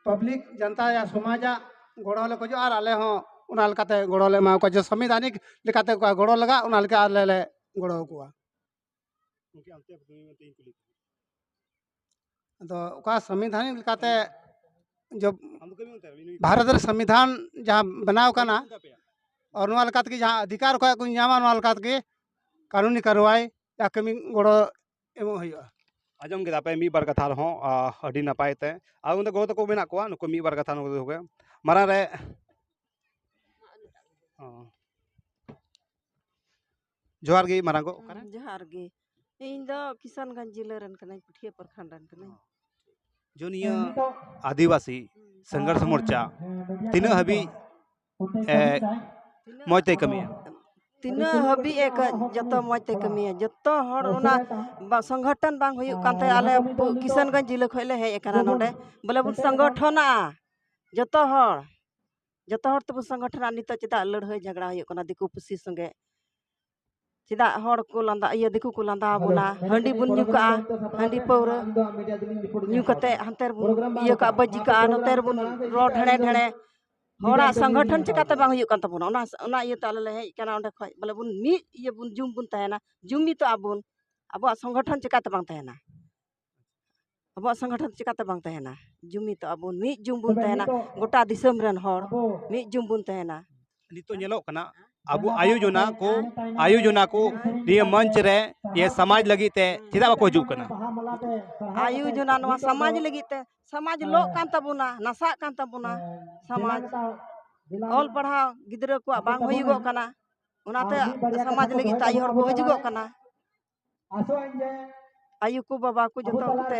ᱯᱟᱵᱽᱞᱤᱠ ᱡᱟᱱᱛᱟ ᱭᱟ ᱥᱚᱢᱟᱡᱟᱜ ᱜᱚᱲᱚ ᱞᱮ ᱠᱷᱚᱡᱚᱜᱼᱟ ᱟᱨ ᱟᱞᱮ ᱦᱚᱸ ᱚᱱᱟ ᱞᱮᱠᱟᱛᱮ ᱜᱚᱲᱚ ᱞᱮ ᱮᱢᱟ ᱠᱚᱣᱟ᱾ ᱡᱮ ᱥᱚᱝᱵᱤᱫᱷᱟᱱᱤᱠ ᱞᱮᱠᱟᱛᱮ ᱚᱠᱟ ᱜᱚᱲᱚ ᱞᱟᱜᱟᱜ, ᱚᱱᱟ ᱞᱮᱠᱟ ᱟᱞᱮ ᱞᱮ ᱜᱚᱲᱚ ᱟᱠᱚᱣᱟ᱾ ᱟᱫᱚ ᱚᱠᱟ ᱥᱚᱝᱵᱤᱫᱷᱟᱱᱤᱠ ᱞᱮᱠᱟᱛᱮ ᱡᱚᱵ-, ᱵᱷᱟᱨᱚᱛ ᱨᱮ ᱥᱚᱝᱵᱤᱫᱷᱟᱱ ᱡᱟᱦᱟᱸ ᱵᱮᱱᱟᱣ ᱠᱟᱱᱟ, ᱟᱨ ᱱᱚᱣᱟ ᱞᱮᱠᱟ ᱛᱮᱜᱮ ᱡᱟᱦᱟᱸ ᱚᱫᱷᱤᱠᱟᱨ ᱠᱚ ᱠᱚ ᱧᱟᱢᱟ, ᱱᱚᱣᱟ ᱞᱮᱠᱟ ᱛᱮᱜᱮ ᱠᱟᱹᱱᱩᱱᱤ ᱠᱟᱨᱣᱟᱭ ᱭᱟ ᱠᱟᱹᱢᱤ ᱜᱚᱲᱚ ᱮᱢᱚᱜ ᱦᱩᱭᱩᱜᱼᱟ᱾ ᱟᱸᱡᱚᱢ ᱠᱮᱫᱟ ᱯᱮ ᱢᱤᱫ ᱵᱟᱨ ᱠᱟᱛᱷᱟ ᱨᱮᱦᱚᱸ, ᱟ, ᱟᱹᱰᱤ ᱱᱟᱯᱟᱭ ᱛᱮ᱾ ᱟᱨ ᱚᱸᱰᱮ ᱜᱚᱜᱚ ᱛᱟᱠᱚ ᱢᱮᱱᱟᱜ ᱠᱚᱣᱟ, ᱱᱩᱠᱩ ᱢᱤᱫ ᱵᱟᱨ ᱠᱟᱛᱷᱟ ᱱᱩᱠᱩ ᱫᱚ ᱦᱩᱭᱩᱜ ᱠᱟᱱᱟ᱾ ᱢᱟᱨᱟᱝ ᱨᱮ, ᱚ᱾ ᱡᱚᱦᱟᱨ ᱜᱮ ᱢᱟᱨᱟᱝ ᱜᱚ, ᱚᱠᱟᱨᱮ? ᱦᱩᱸ, ᱡᱚᱦᱟᱨ ᱜᱮ᱾ ᱤᱧ ᱫᱚ ᱠᱤᱥᱟᱱᱜᱚᱸᱡᱽ ᱡᱤᱞᱟᱹ ᱨᱮᱱ ᱠᱟᱹᱱᱟᱹᱧ, ᱯᱩᱴᱷᱤᱭᱟᱹ ᱯᱨᱚᱠᱷᱚᱸᱰ ᱨᱮᱱ ᱠᱟᱹᱱᱟᱹᱧ᱾ ᱡᱚᱱᱤᱭᱟᱹ ᱟᱹᱫᱤᱵᱟᱹᱥᱤ ᱥᱚᱝᱜᱷᱚᱨᱥ ᱢᱳᱨᱪᱟ ᱛᱤᱱᱟᱹᱜ ᱦᱟᱹᱵᱤᱡ, ᱮ, ᱛᱤᱱᱟᱹᱜ ᱢᱚᱡᱽ ᱛᱮᱭ ᱠᱟᱹᱢᱤᱭᱟ? ᱛᱤᱱᱟᱹᱜ ᱦᱟᱹᱵᱤᱡ ᱮ ᱠᱟᱹ-, ᱡᱚᱛᱚ ᱢᱚᱡᱽ ᱛᱮ ᱠᱟᱹᱢᱤᱭᱟ, ᱡᱚᱛᱚ ᱦᱚᱲ ᱚᱱᱟ ᱵᱟ-, ᱥᱚᱝᱜᱚᱴᱷᱚᱱ ᱵᱟᱝ ᱦᱩᱭᱩᱜ ᱠᱟᱱ ᱛᱟᱭᱟ᱾ ᱟᱞᱮ ᱯᱩ-, ᱠᱤᱥᱟᱱᱜᱚᱸᱡᱽ ᱡᱤᱞᱟᱹ ᱠᱷᱚᱱ ᱞᱮ ᱦᱮᱡ ᱟᱠᱟᱱᱟ ᱱᱚᱰᱮ, ᱵᱚᱞᱮ ᱵᱚᱱ ᱥᱚᱝᱜᱚᱴᱷᱚᱱᱟ ᱡᱚᱛᱚ ᱦᱚᱲ, ᱡᱚᱛᱚ ᱦᱚᱲ ᱛᱮᱵᱚᱱ ᱥᱚᱝᱜᱚᱴᱷᱚᱱᱟ᱾ ᱱᱤᱛᱚᱜ ᱪᱮᱫᱟᱜ ᱞᱟᱹᱲᱦᱟᱹᱭ ᱡᱷᱟᱜᱽᱲᱟ ᱦᱩᱭᱩᱜ ᱠᱟᱱᱟ ᱫᱤᱠᱩ ᱯᱩᱥᱤ ᱥᱚᱸᱜᱮ? ᱪᱮᱫᱟᱜ ᱦᱚᱲ ᱠᱚ ᱞᱟᱸᱫᱟ, ᱤᱭᱟᱹ, ᱫᱤᱠᱩ ᱠᱚ ᱞᱟᱸᱫᱟ ᱟᱵᱚᱱᱟ? ᱦᱟᱺᱰᱤ ᱵᱚᱱ ᱧᱩ ᱠᱟᱜᱼᱟ, ᱦᱟᱺᱰᱤ ᱯᱟᱹᱣᱨᱟᱹ ᱧᱩ ᱠᱟᱛᱮ ᱦᱟᱱᱛᱮ ᱨᱮᱵᱚᱱ ᱤᱭᱟᱹ ᱠᱟᱜᱼᱟ, ᱵᱟᱹᱡᱤ ᱠᱟᱜᱼᱟ, ᱱᱚᱛᱮ ᱨᱮᱵᱚᱱ ᱨᱚᱲ ᱰᱷᱮᱲᱮ ᱰᱷᱮᱲᱮ᱾ ᱦᱚᱲᱟᱜ ᱥᱚᱝᱜᱚᱴᱷᱚᱱ ᱪᱤᱠᱟᱹᱛᱮ ᱵᱟᱝ ᱦᱩᱭᱩᱜ ᱠᱟᱱ ᱛᱟᱵᱚᱱᱟ? ᱚᱱᱟ, ᱚᱱᱟ ᱤᱭᱟᱹᱛᱮ ᱟᱞᱮ ᱞᱮ ᱦᱮᱡ ᱟᱠᱟᱱᱟ ᱚᱸᱰᱮ ᱠᱷᱚᱡ, ᱵᱚᱞᱮ ᱵᱚᱱ ᱢᱤᱫ ᱤᱭᱟᱹ ᱵᱚᱱ ᱡᱩᱢ ᱵᱚᱱ ᱛᱟᱦᱮᱱᱟ, ᱡᱩᱢᱤᱫᱚᱜ ᱟᱵᱚᱱ᱾ ᱟᱵᱚᱣᱟᱜ ᱥᱚᱝᱜᱚᱴᱷᱚᱱ ᱪᱤᱠᱟᱹᱛᱮ ᱵᱟᱝ ᱛᱟᱦᱮᱱᱟ? ᱟᱵᱚᱣᱟᱜ ᱥᱚᱝᱜᱚᱴᱷᱚᱱ ᱪᱤᱠᱟᱹᱛᱮ ᱵᱟᱝ ᱛᱟᱦᱮᱱᱟ? ᱡᱩᱢᱤᱫᱚᱜ ᱟᱵᱚᱱ, ᱢᱤᱫ ᱡᱩᱢ ᱵᱚᱱ ᱛᱟᱦᱮᱱᱟ, ᱜᱚᱴᱟ ᱫᱤᱥᱚᱢ ᱨᱮᱱ ᱦᱚᱲ ᱢᱤᱫ ᱡᱩᱢ ᱵᱚᱱ ᱛᱟᱦᱮᱱᱟ᱾ ᱱᱤᱛᱚᱜ ᱧᱮᱞᱚᱜ ᱠᱟᱱᱟ, ᱟᱵᱚ ᱟᱭᱳ ᱡᱚᱱᱟ ᱠᱚ, ᱟᱭᱳ ᱡᱚᱱᱟ ᱠᱚ ᱱᱤᱭᱟᱹ ᱢᱚᱧᱪ ᱨᱮ ᱱᱤᱭᱟᱹ ᱥᱚᱢᱟᱡᱽ ᱞᱟᱹᱜᱤᱫ ᱛᱮ ᱪᱮᱫᱟᱜ ᱵᱟᱠᱚ ᱦᱤᱡᱩᱜ ᱠᱟᱱᱟ? ᱟᱭᱳ ᱡᱚᱱᱟ ᱱᱚᱣᱟ ᱥᱚᱢᱟᱡᱽ ᱞᱟᱹᱜᱤᱫ ᱛᱮ, ᱥᱚᱢᱟᱡᱽ ᱞᱚᱜ ᱠᱟᱱ ᱛᱟᱵᱚᱱᱟ, ᱱᱟᱥᱟᱜ ᱠᱟᱱ ᱛᱟᱵᱚᱱᱟ ᱥᱚᱢᱟᱡᱽ᱾ ᱚᱞ ᱯᱟᱲᱦᱟᱣ ᱜᱤᱫᱽᱨᱟᱹ ᱠᱚᱣᱟᱜ ᱵᱟᱝ ᱦᱩᱭᱩᱜᱚᱜ ᱠᱟᱱᱟ, ᱚᱱᱟᱛᱮ ᱥᱚᱢᱟᱡᱽ ᱞᱟᱹᱜᱤᱫ ᱛᱮ ᱟᱭᱳ ᱦᱚᱲ ᱠᱚ ᱦᱤᱡᱩᱜᱚᱜ ᱠᱟᱱᱟ᱾ ᱟᱭᱳ ᱠᱚ ᱵᱟᱵᱟ ᱠᱚ ᱡᱚᱛᱚ ᱠᱚᱛᱮ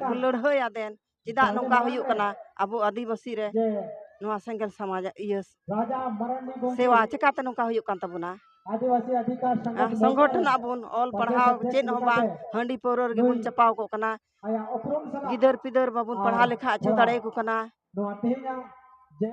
ᱵᱚᱱ ᱞᱟᱹᱲᱦᱟᱹᱭᱟ ᱫᱮᱱ, ᱪᱮᱫᱟᱜ ᱱᱚᱝᱠᱟ ᱦᱩᱭᱩᱜ ᱠᱟᱱᱟ ᱟᱵᱚ ᱟᱹᱫᱤᱵᱟᱹᱥᱤ ᱨᱮ? ᱱᱚᱣᱟ ᱥᱮᱸᱜᱮᱞ ᱥᱚᱢᱟᱡᱽ ᱤᱭᱟᱹ ᱥᱮᱣᱟ ᱪᱮᱠᱟᱛᱮ ᱱᱚᱝᱠᱟ ᱦᱩᱭᱩᱜ ᱠᱟᱱ ᱛᱟᱵᱚᱱᱟ? ᱟᱨ ᱥᱚᱝᱜᱚᱴᱷᱚᱱ ᱟᱵᱚᱱ, ᱚᱞ ᱯᱟᱲᱦᱟᱣ ᱪᱮᱫ ᱦᱚᱸ ᱵᱟᱝ, ᱦᱟᱺᱰᱤ ᱯᱟᱹᱣᱨᱟᱹ ᱨᱮᱜᱮ ᱵᱚᱱ ᱪᱟᱯᱟᱣ ᱠᱚᱜ ᱠᱟᱱᱟ᱾ ᱜᱤᱫᱟᱹᱨ ᱯᱤᱫᱟᱹᱨ ᱵᱟᱵᱚᱱ ᱯᱟᱲᱦᱟᱣ ᱞᱮᱠᱷᱟ ᱦᱚᱪᱚ ᱫᱟᱲᱮᱭᱟᱠᱚ ᱠᱟᱱᱟ᱾